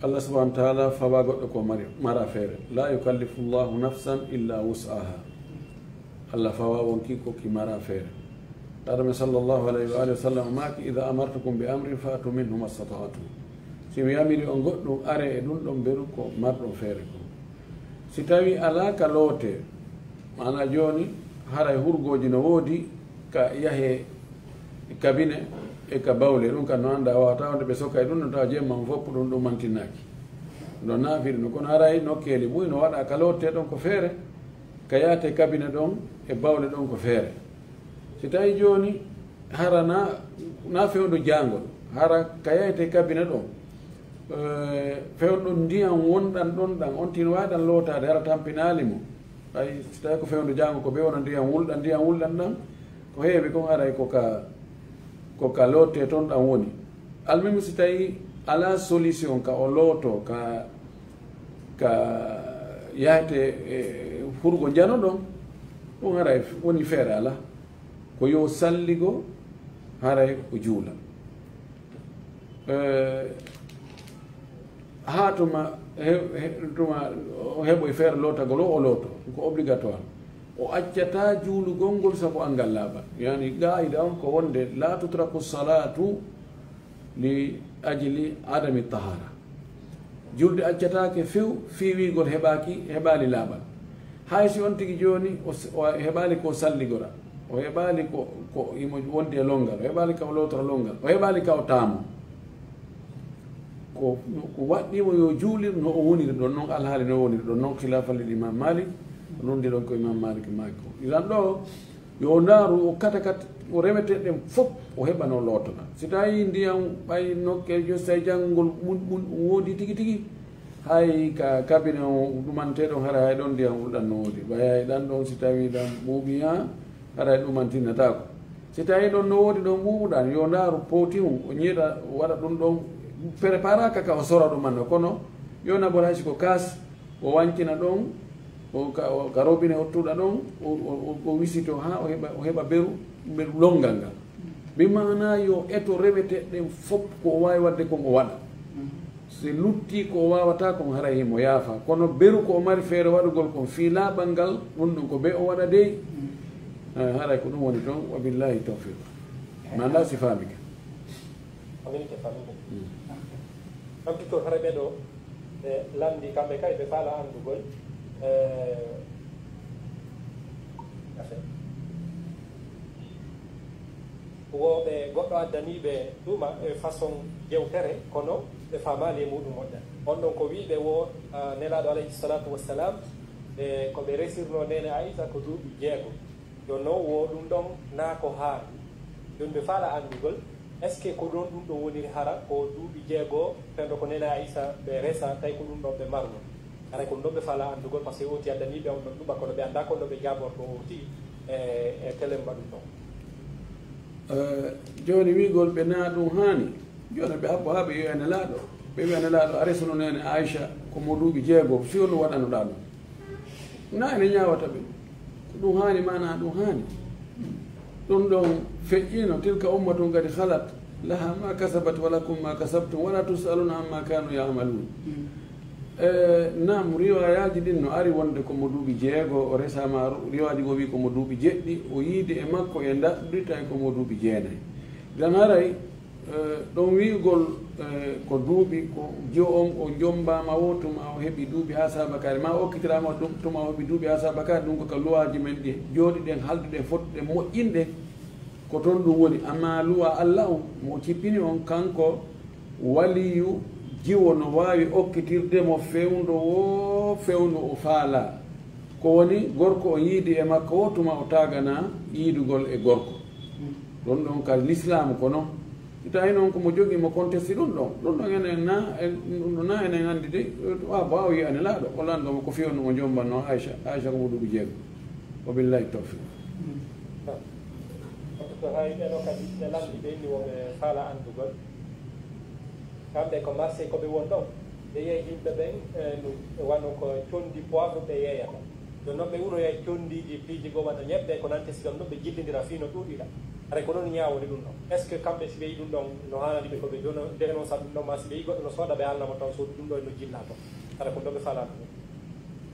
Allah subhanahu wa ta'ala fawa goɗɗo ko mari, mara feere. La yukallifu Allahu nafsan illa wus'aha. Allah fawa wonki ko ki mara feere. Laɗo men sallallahu alayhi wa alihi wa sallam maaki, "Idha amartukum bi amrin fa'tu minhu mastata'tum." Si mi yamiri on goɗɗum, are e ɗum ɗon mberu ko marɗon feere ko. Si tawi alaa ka loote, maana jooni haray hurgooji no woodi, ka yahe kabine e ka bawle, ɗum kan no annda, a waawata wonde ɓe soka e ɗum, no tawa jemma on fof ɗum, ɗum mantinnaaki. No naafiri no, kono haray nokkeeli buy no waɗa ka lootte ɗon ko feere, ka yaate kabine ɗon e bawle ɗon ko feere. Si tawi jooni hara na, na fewndo jaangol, hara ka yayte kabine ɗon, eh, fewndo ndiyam wonɗan ɗon ɗan, on tin waawi ɗan lootaade, hara tampinaali mo. Ay, si tawi ko fewndo jaangol, ko ɓe wona ndiyam wulɗan, ndiyam wulɗan ɗan, ko heewi kon haray ko ka, ko ka lootte ton ɗan woni. Almimi si tawi alaa solution ka o looto, ka, ka yahte e hurgo njano ɗon, ɗum haray woni feere alaa. Ko yo salligo, haray o juula. Eh, haa tuma, he-, he-, tuma o heɓoy feere lootagol o, o looto. Ko obligatoire. O accataa juulugol ngol sabu angal laaɓal. Yani, qaa'ida on ko wonde, "La tutraku salatu li ajli adami tahara." Julde accataake few fii wiigol heɓaaki, heɓaali laaɓal. Hay si on tigi jooni o s-, o heɓaali ko salligora, o heɓaali ko, ko imo wondi e longal, o heɓaali ka o lootora longal, o heɓaali ka o taamo. Ko, ko waɗɗiimo yo juulir no o woniri ɗon, non alhaali no woniri ɗon, non khilafan lil Imam Malik, non ndi ɗon ko Imam Malik maaki ko. Ilan ɗo, yo ndaaru o kata kat, o rewete ɗen fof, o heɓa no lootona. Si tawi ndiyam ɓay nokke jo, si tawi janngol mun, mun woodi tigi tigi, hay ka kabine o ɗumanteɗon, hara hay ɗon ndiyam wulɗan no woodi. Ɓay hay ɗan ɗon, si tawi ɗan ɓuuɓi, ha, hara hay ɗumantinnataako. Si tawi ɗon no woodi ɗon ɓuuɓuɗan, yo ndaaru poti hun, o ñiiɗa, o waɗa ɗum ɗon, préparaka ka o sora ɗuman no. Kono yo nabor hay si ko kaas, o wancina ɗon, o ka, o ka robine o tuɗa ɗon, o, o, o, o wisito ha o heɓa, o heɓa beru, beru longal ngal. Bi maana yo eto rewete ɗen fof ko o waawi waɗde kon o waɗa. Si lutti ko o waawata kon haray himo yaafa. Kono beru ko o mari feere waɗugol kon fii laaɓal ngal, ɗum ɗum ko be o waɗa dey. Eh, haray ko ɗum woni toon, wa billahi tawfiq. Ma nda si faami ka. Famini ke, famini. Mm. Kam docteur, hara ɓe ɗo, ɓe lanndi kamɓe kay, ɓe faala anndugol, eh, affaire. Wo ɓe goɗɗo addani ɓe tuma e façon jewtere, kono ɓe faamaali e muɗum moƴƴa. On ɗon ko wiiɓe wo, ah, Nelaaɗo alayhi salatu wassalam, ɓe, ko ɓe resirno Neene Aisha ko duuɓi jeego. Yo non wo ɗum ɗon naa ko haandu. Jooni ɓe faala anndugol, est-ce que ko ɗon ɗum ɗo woniri hara ko duuɓi jeego, fewndo ko Neene Aisha ɓe resa, tawi ko ɗum ɗon ɓe marno? Haray ko ɗum ɗon ɓe faala anndugol, parce que oti addani ɓe on ɗon ɗuɓa, kono ɓe anndaa ko ɗo ɓe jaaborto oti e, e telemba ɗum ɗon. Eh, jooni wiigol ɓe naa ɗum haani. Jooni ɓe habbo haa ɓe wiya Nelaaɗo. Ɓe wiya Nelaaɗo, a resuno Neene Aisha ko mo duuɓi jeego, fii honɗum waɗanoɗaa ɗum? Na ene ñaawata ɓe. Ko ɗum haani, maanaa ɗum haani. Ɗum ɗon feƴƴiino, tilka ummatun qad khalat, laha ma kasabat wa lakum ma kasabtum, wa la tus'aluna amma kanu ya'malun. Mm. Eh, naam, riwaayaaji ɗin no ari wonde ko mo duuɓi jeego o resaama, riwaayaaji goo wi'i ko mo duuɓi jeɗɗi, o yiidi e makko e ndaɗɗudi tawi ko mo duuɓi jeenayi. Idan haray, Eh, ɗon wi'ugol, eh, ko duuɓi, ko jiwo on o jommbaama wo tuma o heɓi duuɓi haa saabakaare, ma o okkitiraama ɗum tuma o heɓi duuɓi haa saabakaare, ɗum ko ka luwaaji men ɗi jooɗiɗen, halduɗen, fottuɗen, moƴƴinɗe, ko toon ɗum woni. Amma luwa Alla on, mo o cippini on, kanko waliyu jiwo no waawi okkitirde mo fewndo wo fewndo o faalaa. Ko woni, gorko o yiidi e makko wo tuma o taagana yiidugol e gorko. Ɗum ɗon ka lislaamu kono. Si tawi noon ko mo jogii mo contesti ɗum ɗon, ɗum ɗon enen na, en, ɗum ɗon na enen anndi de, wa, wa o yi'ani laaɗo, o lanndo mo ko fii on mo jombanno Aisha, Aisha ko mo duuɓi jeego. Wa billahi tawfiq. Ko hay ɓe ɗo kadi ɓe lanndi ɓe inni wo ɓe faala anndugol. Kamɓe ko Marseille ko ɓe won ɗon. Ɓe yeeyi yimɓe ɓen, eh, no, wano ko condi poivre ɓe yeeyata. Jooni noon ɓe uroya condiiji piiji goo wano ñebbe ko nanti sigal ɗum ɓe jillindira fii no ɗuuɗira. Haray ko noon ñaawori ɗum ɗon. Est-ce que kamɓe si ɓe yi ɗum ɗon no haanani ɓe ko ɓe jono-, denonsa ɗum ɗon, ma si ɓe yi goɗɗo no sooda ɓe haalna mo taw soodu ɗum ɗon no jilla toon? Haray ko ɗon ɓe faalaa ɗum.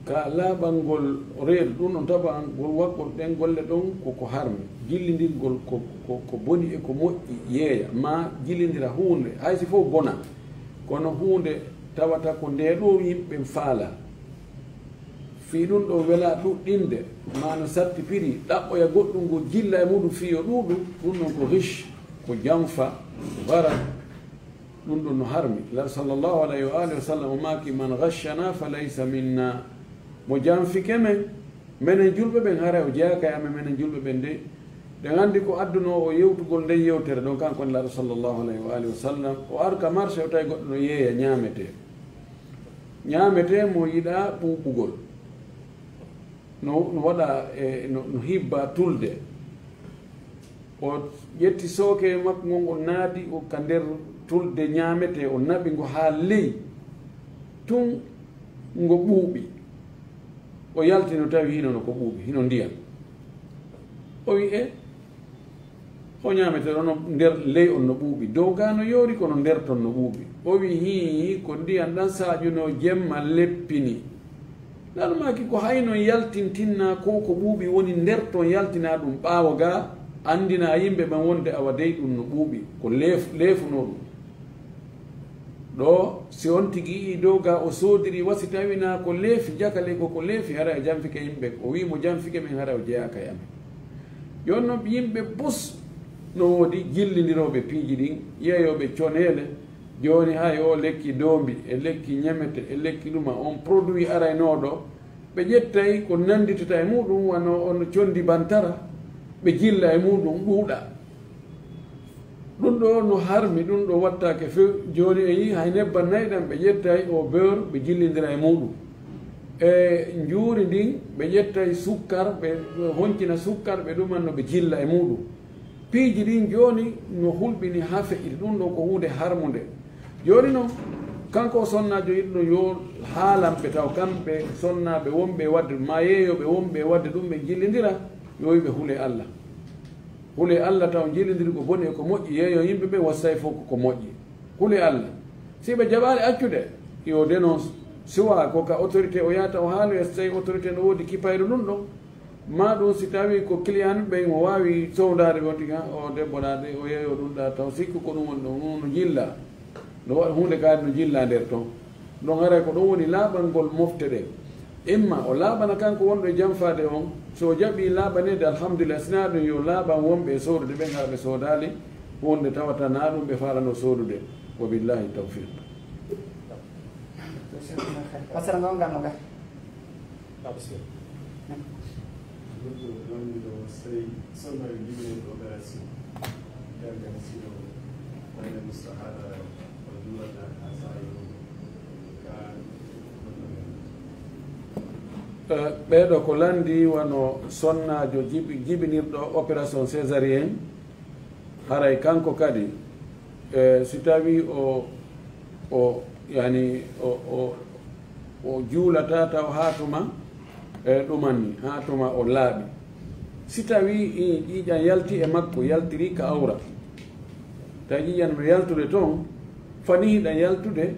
Ka laaɓangol reedu, ɗum ɗon taba ngol waɗgol ɗen golle ɗon ko, ko harmi. Jillindirgol ko, ko, ko boni e ko moƴƴi yeeya, ma jillindira huunde, hay si fof bona. Kono huunde tawata ko nde ɗo yimɓe faalaa. Fii ɗum ɗo welaa ɗuɗɗinde, ma no satti piri, ɗaɓɓoya goɗɗum ngo jilla e muɗum fii yo ɗuuɗu, ɗum ɗon ko riche, ko janfa, ko bara. Ɗum ɗum no harmi. Laaɗo sallallahu alayhi wa alihi wa sallam o maaki, "Man ghashshana fa laysa minna." Mo janfike men, menen julɓe ɓen, haray o jeyaaka e amen, menen julɓe ɓen de. Ɗen anndi ko addunoo o yewtugol nden yewtere ɗon, kanko Laaɗo sallallahu alayhi wa alihi wa sallam. O arka marché, o tawi goɗɗo no yeeya ñaametee. Ñaametee mo yiɗaa ɓuuɓugol. No, no waɗa e, no, no hibba tulde. O ƴetti sooke makko ngon, o naadi o ka nder tulde ñaametee, o naɓi ngo haa ley. Tun ngo ɓuuɓi. O yalti no tawi hino no ko ɓuuɓi, hino ndiyam. O wi'i, "E, o ñaametee ɗo no nder ley on no ɓuuɓi. Dow gaa no yoori, kono nder ton no ɓuuɓi." O wi'i, "Hii, ko ndiyam ɗan saaƴunoo jemma leppini." Laaɗo maaki, "Ko hay non yaltintinnaa ko ko ɓuuɓi woni nder ton, yaltinaa ɗum ɓaawo gaa, anndinaa yimɓe ɓen wonde awa dey ɗum no ɓuuɓi, ko leef-, leefunoo ɗum." Ɗo, si on tigi yi'ii dow gaa o soodiri, wa si tawii naa ko leefi, jakale ko ko leefi, haray o janfike yimɓe, o wi'i mo janfike men, haray o jeyaaka e amen. Jooni non yimɓe bus no woodi jillindirooɓe piiji ɗin, yeeyooɓe coneele, jooni hay o lekki doombi, e lekki ñemete, e lekki ɗuma, on produit araynoo ɗo, ɓe ƴettay ko nannditata e muuɗum, wano on condi bantara, ɓe jilla e muuɗum ɗuuɗa. Ɗum ɗo no harmi, ɗum ɗo wattaake few. Jooni en yii hay nebban nayi ɗan ɓe ƴettay o beurre, ɓe jillindira e muuɗum. E njuuri ndin, ɓe ƴettay sukkar, ɓe honcina sukkar, ɓe ɗuman no ɓe jilla e muuɗum. Piiji ɗin jooni no hulɓini haa feƴƴiti. Ɗum ɗo ko huunde harmunde. Jooni non, kanko o sonnaajo yiɗuɗo yo haalanɓe taw, kamɓe sonnaaɓe wonɓe e waɗde, maa yeeyooɓe wonɓe e waɗde ɗum, ɓe jillindira, yo wi'ɓe hulee Alla. Hulee Alla taw jillindiri ko boni e ko moƴƴi, yeeyo yimɓe ɓe wassay fof ko ko moƴƴi. Hulee Alla. Si ɓe jaɓaali accude, yo dénonce. Siwaa ko ka autorité o yahata o haaloya, si tawi autorité no woodi kipayru ɗum ɗon. Maa ɗum si tawi ko client ɓen o waawi sowdaade ɓe on tigi, "Ha, o debbo ɗa de, o yeeyo ɗum ɗa taw sikku ko ɗum woni ɗon, ɗum no jilla." No waɗa huunde kaari no jilla nder ton. Ɗon haray ko ɗon woni laaɓangol mofte ɗen. Imma o laaɓana kanko wonɗo e janfaade on, so o jaɓii laaɓaneede, alhamdulillah, si naa ɗum yo laaɓan wonɓe e soodude ɓen, haa ɓe soodaali huunde tawata naa ɗum ɓe faalano soodude. Wa billahi tawfiq. Fasara ngon ngal no ga. Ah, bisimilla. Goɗɗo ɗon ɗo sey sonno e jibinirɗo opération. Janngan sino wonde mustahaada o juulata haa saa'i o ka. Eh, ɓeeɗo ko lanndi wano sonnaajo jibi-, jibinirɗo opération césarienne, haray kanko kadi, eh, si tawii o, o, yani, o, o, o juulataa taw haa tuma, eh, ɗumanni, haa tuma o laaɓi. Si tawii i ƴiiƴan yalti e makko, yaltiri ka awra, tawi ƴiiƴan no yaltude ton, fanii hiɗan yaltude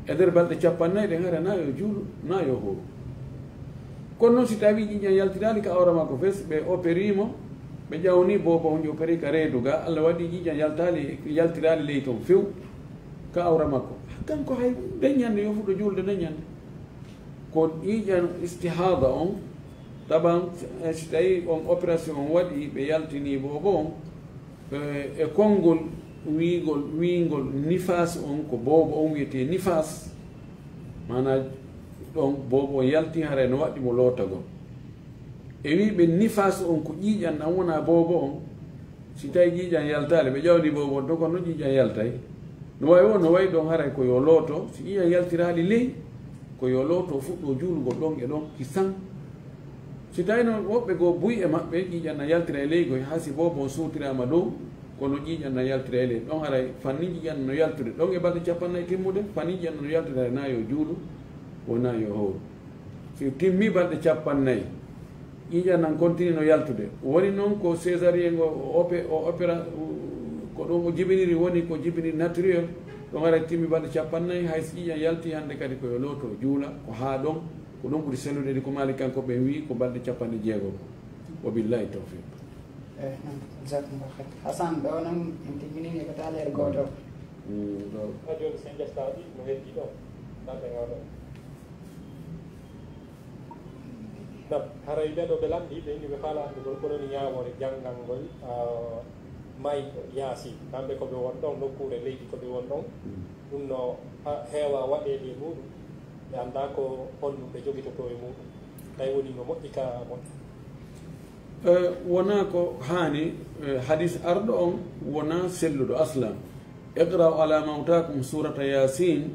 e nder balɗe cappannayi ɗen, hara naa yo juulu, naa yo hooru. Kono noon si tawii ƴiiƴan yaltiraali ka awra makko fes, ɓe operii mo, ɓe ƴawni boobo on, opérer ka reedu ga, Alla waɗi ƴiiƴan yaltaali, yaltiraali ley ton few ka awra makko. Kanko hay nden ñande yo fuɗɗo juulde nden ñande. Ko ƴiiƴan istihaada on, taban, eh, si tawii on opération on waɗi, ɓe yaltinii boobo on, eh, e konngol wiigol, wiingol nifaas on, ko boobo on wiyetee nifaas, maanaa ɗon boobo on yalti, haray no waɗi mo lootagol. E wiiɓe nifaas on ko ƴiiƴan ɗan wonaa boobo on, si tawii ƴiiƴan yaltaali, ɓe ƴawni boobo on, to kono ƴiiƴan yaltay. No wayi won, no wayi ɗon haray ko yo looto, si ƴiiƴan yaltiraali ley, ko yo looto fuɗɗo juulugol ɗon e ɗon kisan. Si tawii noon woɓɓe goo buy e maɓɓe, ƴiiƴan na yaltira e ley goy, haa si boobo on suutiraama dow, kono ƴiiƴan na yaltira e ley. Ɗon haray fanni ƴiiƴan no yaltude, ɗon e balɗe cappannayi timmude, fanni ƴiiƴan no yaltude, haray naa yo juulu, wonaa yo hooru. Si timmi balɗe cappannayi, ƴiiƴan nan continue no yaltude. Woni noon ko césarienne o, o opé-, o opéra-, ko ɗum o jibiniri woni ko jibiniri naturel. Ɗon haray timmi balɗe cappannayi, hay si ƴiiƴan yalti hannde kadi ko yo looto juula, ko haa ɗon, ko ɗum ɓuri sellude, ko Maalik kanko ɓe wi'i ko balɗe cappanɗe jeegom. Wa billahi tawfiq. Eh, naam, jazakumullahu khair. Hasan, ɗo noon en timmini ko taaleere gooto. Mm, ɗo. Haa jooni sen ƴettaɗi no heddi ɗo. Ɗaɓɓe ngoo ɗo. Naam, haray ɓee ɗo ɓe lanndii, ɓe inni ɓe faala anndugol ko woni ñaawoore janngal ngol, ah, mayɗo Yaasin, kamɓe ko ɓe won ɗon, nokkuure leydi ko ɓe won ɗon, ɗum no ha-, heewa waɗeede e muɗum, ɓe anndaa ko honɗum ɓe jogitotoo e muɗum, tawi woni no moƴƴi ka moƴƴi. Eh, wonaa ko haani, eh, hadis arɗo on wonaa selluɗo aslan. Iqra'u ala mawtakum surata Yasin,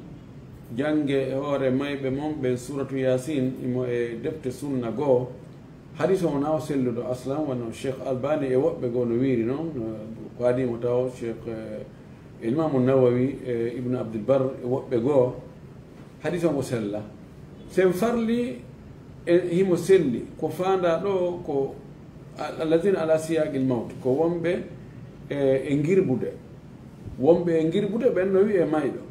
jannge e hoore mayɓe mon ɓen suratu Yasin, imo e defte sunna goo. Hadis on wonaa o selluɗo aslan, wano Cheikh Albani e woɓɓe goo no wiiri non, no ko adii mo taw Cheikh, eh, Imamu Nawawi, eh, Ibn Abdul Barr e woɓɓe goo. Hadis on o sella. Sen farli e himo selli, ko faandaa ɗoo ko a-, allazina ala siyaqil mawt, ko wonɓe e, e ngirbude. Wonɓe e ngirbude ɓen no wi'ee mayɗo.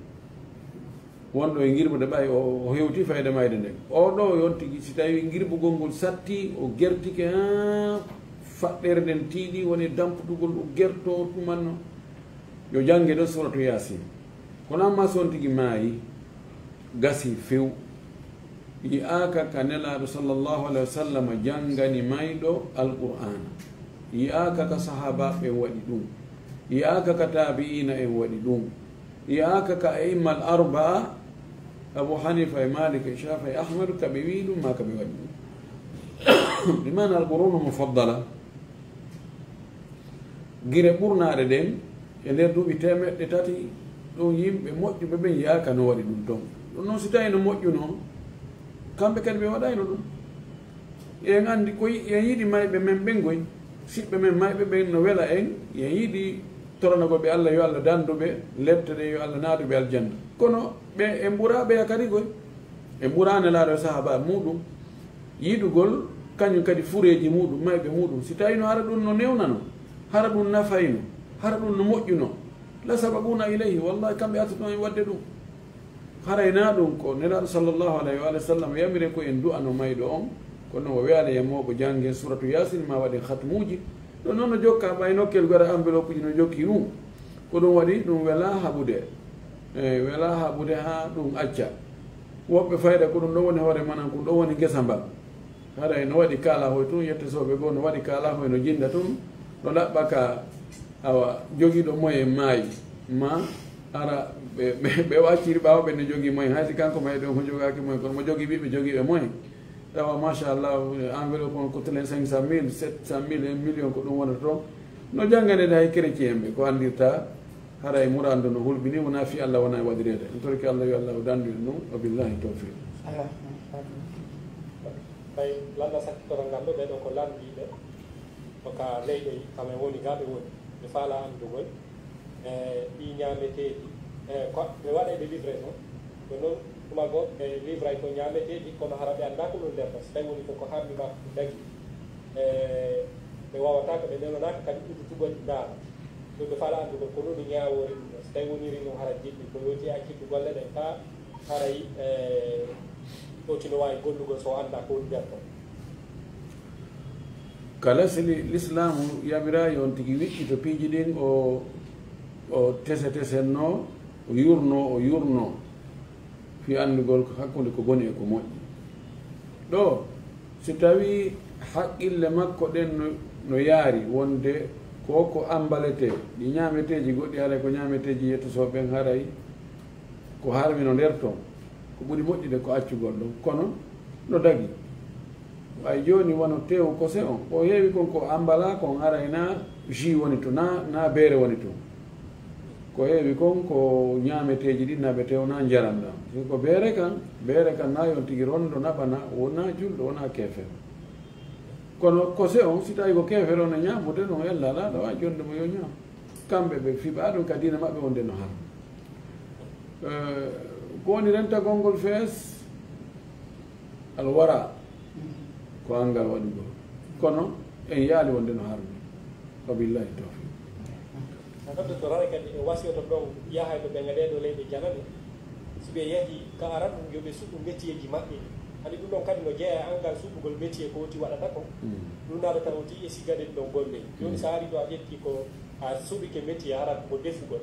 Wonɗo e ngirbude ɓay o, o hewtii fayde mayde nden. Oo ɗoo yon tigi, si tawii ngirbugol ngol sattii, o gertike haa faɗɗere nden tiiɗi, woni damputugol, o gertoo tumanno, yo jannge ɗon suratu Yaasin. Kono amma si on tigi maayi, gasi few. Yi'aaka ka Nelaaɗo sallallahu alayhi wa sallam janngani mayɗo Alqur'aana. Yi'aaka ka sahaabaaɓe ɓen waɗi ɗum. Yi'aaka ka taabi'iina en waɗi ɗum. Yi'aaka ka a'immal arba'a, Abu Hanifa e Malik e Shafi'i e Ahmad, ka ɓe wi'i ɗum, maa ka ɓe waɗi ɗum. Bi maana Alqur'aanu Mufaddala, gire ɓurnaaɗe ɗen, e nder duuɓi teemeɗɗe tati, ɗum yimɓe moƴƴuɓe ɓen yi'aaka no waɗi ɗum ton. Ɗum non, si tawii no moƴƴunoo, kamɓe kadi ɓe waɗayno ɗum. En anndi ko yi-, en yiɗi mayɓe men ɓen goy, siɓɓe men mayɓe ɓen no wela en, en yiɗi toranagol ɓe Alla, yo Alla dandu ɓe, lepte ɗe, yo Alla naadu ɓe aljanna. Kono ɓe, en ɓuraa ɓe kadi goy. En ɓuraa Nelaaɗo e sahaaba muɗum yiɗugol, kañum kadi fureeji muɗum, mayɓe muɗum. Si tawii no hara ɗum no newnano, hara ɗum nafayno, hara ɗum no moƴƴuno, la sabaquna ilayhi, wallahi kamɓe artuno en waɗde ɗum. Haray na ɗum ko Nelaaɗo sallallahu alayhi wa sallam yamiri ko en du'ano mayɗo on, kono o wi'aali en mo ko janngen suratu Yaasin, maa waɗen hatmuuji. Ɗum noon no jokka ɓay nokkel gora enveloppe ji no jokki ɗum. Ko ɗum waɗi ɗum welaa haɓude. E, welaa haɓude haa ɗum acca. Woɓɓe fayda ko ɗum ɗo woni hoore manan, ko ɗum ɗo woni ngesa mba. Haray no waɗi kaala hoy tun, yetto sooɓe goo no waɗi kaala hoy no jinda tun, no laɓɓa ka awa jogiiɗo moyen maayi, ma ara ɓe, ɓe, ɓe o acciri ɓaawo ɓe no jogii moyen, hay si kanko may ɗon o jogaaki moyen, kono mo jogii ɓiɓɓe jogiiɓe moyen. Tawa machallah, enveloppe on coûte cinq cent mille, sept cent mille, un million ko ɗum wonata toon. No jannganeede hay chrétien ɓe ko anndirta, haray muraadu no hulɓini, wonaa fii Alla wonaa e waɗireede. En torki Alla yo Alla o dandu en ɗum, wa billahi tawfiq. Ɓay lannda sakkitoral ngal ɗo, ɓee ɗo ko lanndiiɓe, ko ka leyɗe kam en woni, gaa ɓe woni. Ɓe faalaa anndugol, e, ɗii ñaameteeɗi, e, ko ɓe waɗay ɓe livraison. Ko noon, tuma goo ɓe livray ko ñaameteeɗi, kono hara ɓe anndaa ko ɗum nder ɗo. So tawi woni ko ko harmi maa ko dagi, e, ɓe waawataa ko ɓe nenonaaka kadi udditugol ndaara. Ɗum ɓe faalaa anndugol ko ɗum ñaawoori ɗum ɗo. So tawi woniri noon hara jiɗmi ko yooti e accitde golle ɗen kaa haray, e, o tino waawi gollugol so o anndaa ko woni nder ɗo. Kala si li-, Lislaamu yamiraali on tigi wiƴƴito piiji ɗin, o, o tese tesenno, o yurno, o yurno, fii anndugol ko hakkunde ko boni e ko moƴƴi. Ɗo, si tawii haqqille makko ɗen no, no yaari wonde ko ko ambaletee, ɗi ñaameteeji goɗɗi haray ko ñaameteeji yetto so ɓen haray, ko harmi no nder ton, ko ɓuri moƴƴude ko accugol ɗon. Kono no dagi. Ɓay jooni wano teewu kose on, ko heewi kon ko ambalaa kon, haray na jus woni to, na, na beere woni to. Ko heewi kon ko ñaameteeji ɗi naɓetee, wonaa njaram ɗam. Si ko beere kan, beere kan na yon tigi rondo naɓana, wonaa julɗo, wonaa keefeero. Kono kose on, si tawi ko keefeero on no ñaamude, ɗon ella alaa ɗo, a jonde mo yo ñaam. Kamɓe ɓe fiɓaa ɗum ka diina maɓɓe wonde no haram. Eh, ko woni rentagol ngol fees? Alwara ko anngal waɗugol. Kono en yaali wonde no harmi. Wa billahi tawfiq. Docteur, hara kadi e wasiyoto ɗon yahay to ɓe ngaɗee ɗo leyɗe janane. Si ɓe yahi ka aran ɗum, yo ɓe suɓu métier ji maɓɓe. Hani ɗum ɗon kadi no jeeya e anngal suɓugol métier ko woti waɗata ko. Mm. Ɗum naɗata woti e sigaden ɗon golle. Jooni, mm, so a ari ɗo a ƴetti ko a suɓike métier hara ko defugol.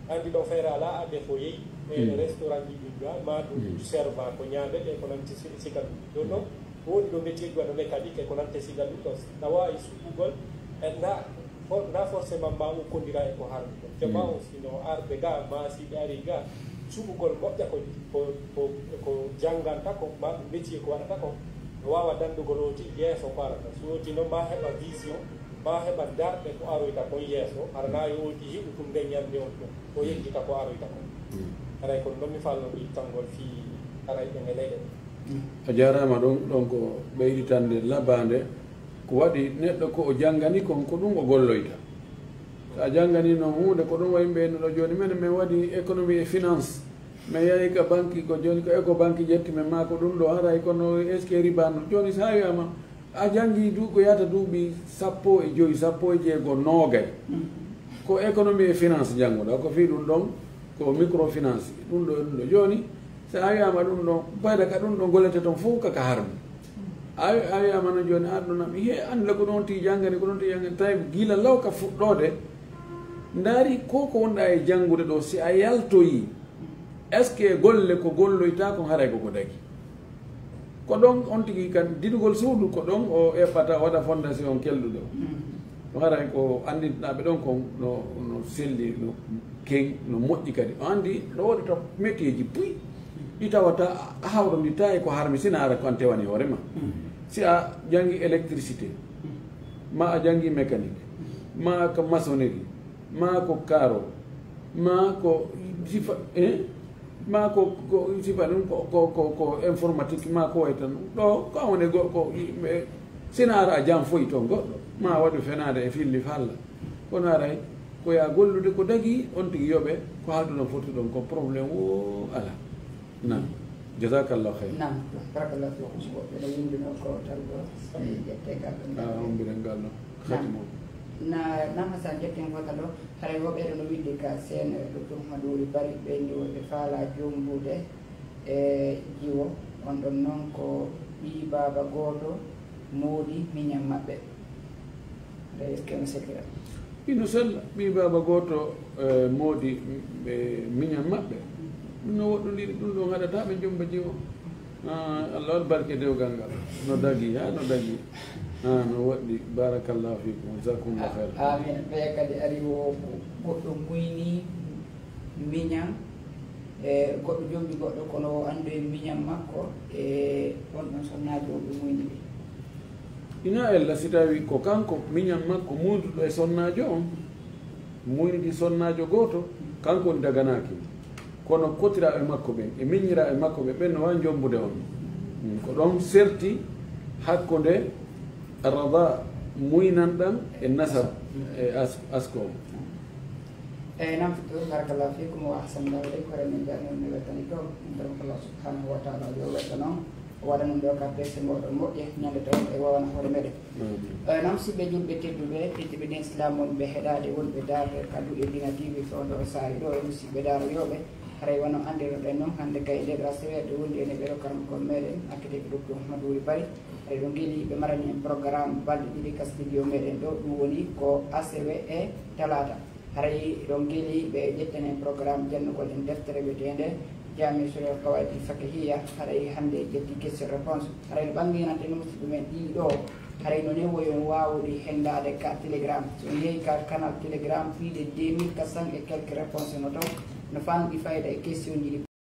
Anndi ɗon feere alaa a defoyey e, mm, restaurant ji ɗin ɗo, ma ɗum, mm, serva ko ñaamete ko nanti si-, siga ɗum. Ɗon ɗon, ko woni ɗo métier ji wano mécanique e ko nanti siga ɗum ɗo. Tawa e suɓugol, e na Ko na forcément ma o kondira e ko harmi ko. Te ma o sino arde ga, ma si ɓe ari ga, suɓugol moƴƴa ko, ko, ko, ko jannganta ko, ma métier ko waɗata ko, no waawa danndugol oti yeeso ko arata. So oti noon ma heɓa vision, ma heɓa darɗe ko aroyta kon yeeso, hara na yo oti hiɗu ɗum nde ñannde on ɗum, o yejjita ko aroyta kon. Haray kono noon mi falno ɗi tanngol fii haray ɗen e leyɗe ɗen. A jaaraama ɗon, ɗon ko ɓeyditande labaande. Ko waɗi neɗɗo ko o janngani kon, ko ɗum o golloyta. So a janngani noon huunde, ko ɗum wayi mbiyen ɗo jooni, menen min waɗi économie et finance. Min yahi ka banki, ko jooni ko Ecobank ƴetti min, maa ko ɗum ɗo haray kono est-ce que riba noon? Jooni so a wiyaama a janngi du ko yahata duuɓi sappo e joy, sappo e jeego, noogay. Ko économie et finance njannguɗaa, ko fii ɗum ɗon, ko microfinance, ɗum ɗo e ɗum ɗo. Jooni, so a wiyaama ɗum ɗon, bayda ka ɗum ɗo gollete toon fof kaka harmi. A wi-, a wiyaama no jooni, an ɗum am, he, an la ko ɗon ti janngani, ko ɗon ti janngani, tawi gila law ka fuɗɗoode, ndaari ko ko wonɗaa e janngude ɗo, si a yaltoyi, est-ce que golle ko golloytaa kon haray ko ko dagi? Ko ɗon on tigi kan, diɗugol suudu, ko ɗon o eɓɓata, o waɗa fondation kelɗuɗo. Ɗum haray ko anndintinaaɓe ɗon kon no, no selli, no keŋ, no moƴƴi kadi. O anndi ɗo woodi to métier ji puy ɗi tawata a hawronditaa e ko harmi, sina ara ko an tewani hoore ma. Si a janngi électricité, ma a janngi mécanique, ma ko maçonnerie, ma ko carreau, ma ko sifa, eh? Ma ko, ko sifa ɗum ko, ko, ko, ko informatique, ma ko way tan. Ɗo, ko a woni go-, ko yimɓe, sina ara a jam foyi toon goɗɗo, ma waɗu fenaade e filli falla. Kono aray, ko ya gollude ko dagi, on tigi yoɓe, ko haalduɗon fottuɗon ko problème o ala. Naam. Jazakallahu khayr. Naam, barakallahu fiikum. So woɓɓe no winndunoo ko tan ɗo, so ƴettee ngal ɗon. Ah, on mbiɗen ngal ɗo. Naam. Khadimo. Na, naam, Hasan, ƴetten gotal ɗo. Haray woɓɓe ɗo no winndi ka seen, Docteur Mamadou Wuri Bari, ɓe ndi woɓɓe faala jombude e jiwo. On ɗon noon ko ɓii baaba gooto, moodi miñan maɓɓe. Nde keno sekira. Ino sella, ɓii baaba gooto, eh, moodi, eh, miñan maɓɓe. Ɗum no woɗɗondiri, ɗum ɗon haɗata ɓe jomba jiwo. Ah, Allah waɗ barke dewgal ngal. No dagi, ha, no dagi. Ah, no woɗɗi. Barakallahu fikum. Jazakumullahu khairan. A-, amin. Ɓeya kadi ari wo ko goɗɗo muyni miñan, e goɗɗo jombi goɗɗo, kono o anndu e miñan makko, e on ɗon sonnaajo o ɓe muyni ɓe. Ina ella si tawi ko kanko miñan makko muyduɗo e sonnaajo on, muyniti sonnaajo gooto, kanko on daganaaki. Kono kotiraaɓe makko ɓen e miñiraaɓe makko ɓen, ɓen no waawi jombude on. Mm, ko ɗon serti hakkunde rada, muynan ɗan, e nasab, e as-, asko on. Eyi, naam, Docteur, barakallahu fiikum wa ahsanallahu ilaykum. Ko remen mbiyan noon mi weltani toon. Min mbiyan ko Allah subhanahu wa taala yo weltano. O waɗa ɗum ɗo ka peese moɗon moƴƴe, ñande tawa e wawana hoore meɗen. Amin. Eh, naam, musidɓe julɓe tedduɓe, tedduɓe ɗen Islam wonɓe heɗaade, wonɓe daarde ka Duɗe Dina T V fewndo o saari ɗo, e musidɓe daaroyooɓe. Haray wano anndirnoɗen noon, hannde kay nder aseweere ɗo wondi en e ɓeɗo karamokon meɗen, arkitekte Docteur Mamadou Wuri Bari. Haray ɗo ngeli ɓe marani en programme balɗe ɗiɗi ka studio meɗen ɗo, ɗum woni ko asewe e talaata. Haray ɗon ngeli ɓe ƴettani en programme jannugol en deftere wiyeteende Jami Surel Qawaidil Fakihiyya. Haray hannde ƴetti question réponse. Haray no ɓannginante no musidɓe men ɗiɗo. Haray no newoyon waawude henndaade ka Telegram. So on yehi ka canal Telegram, plus de deux mille quatre cents et quelques réponses no toon. No famɗi fayda e question ji ɗi.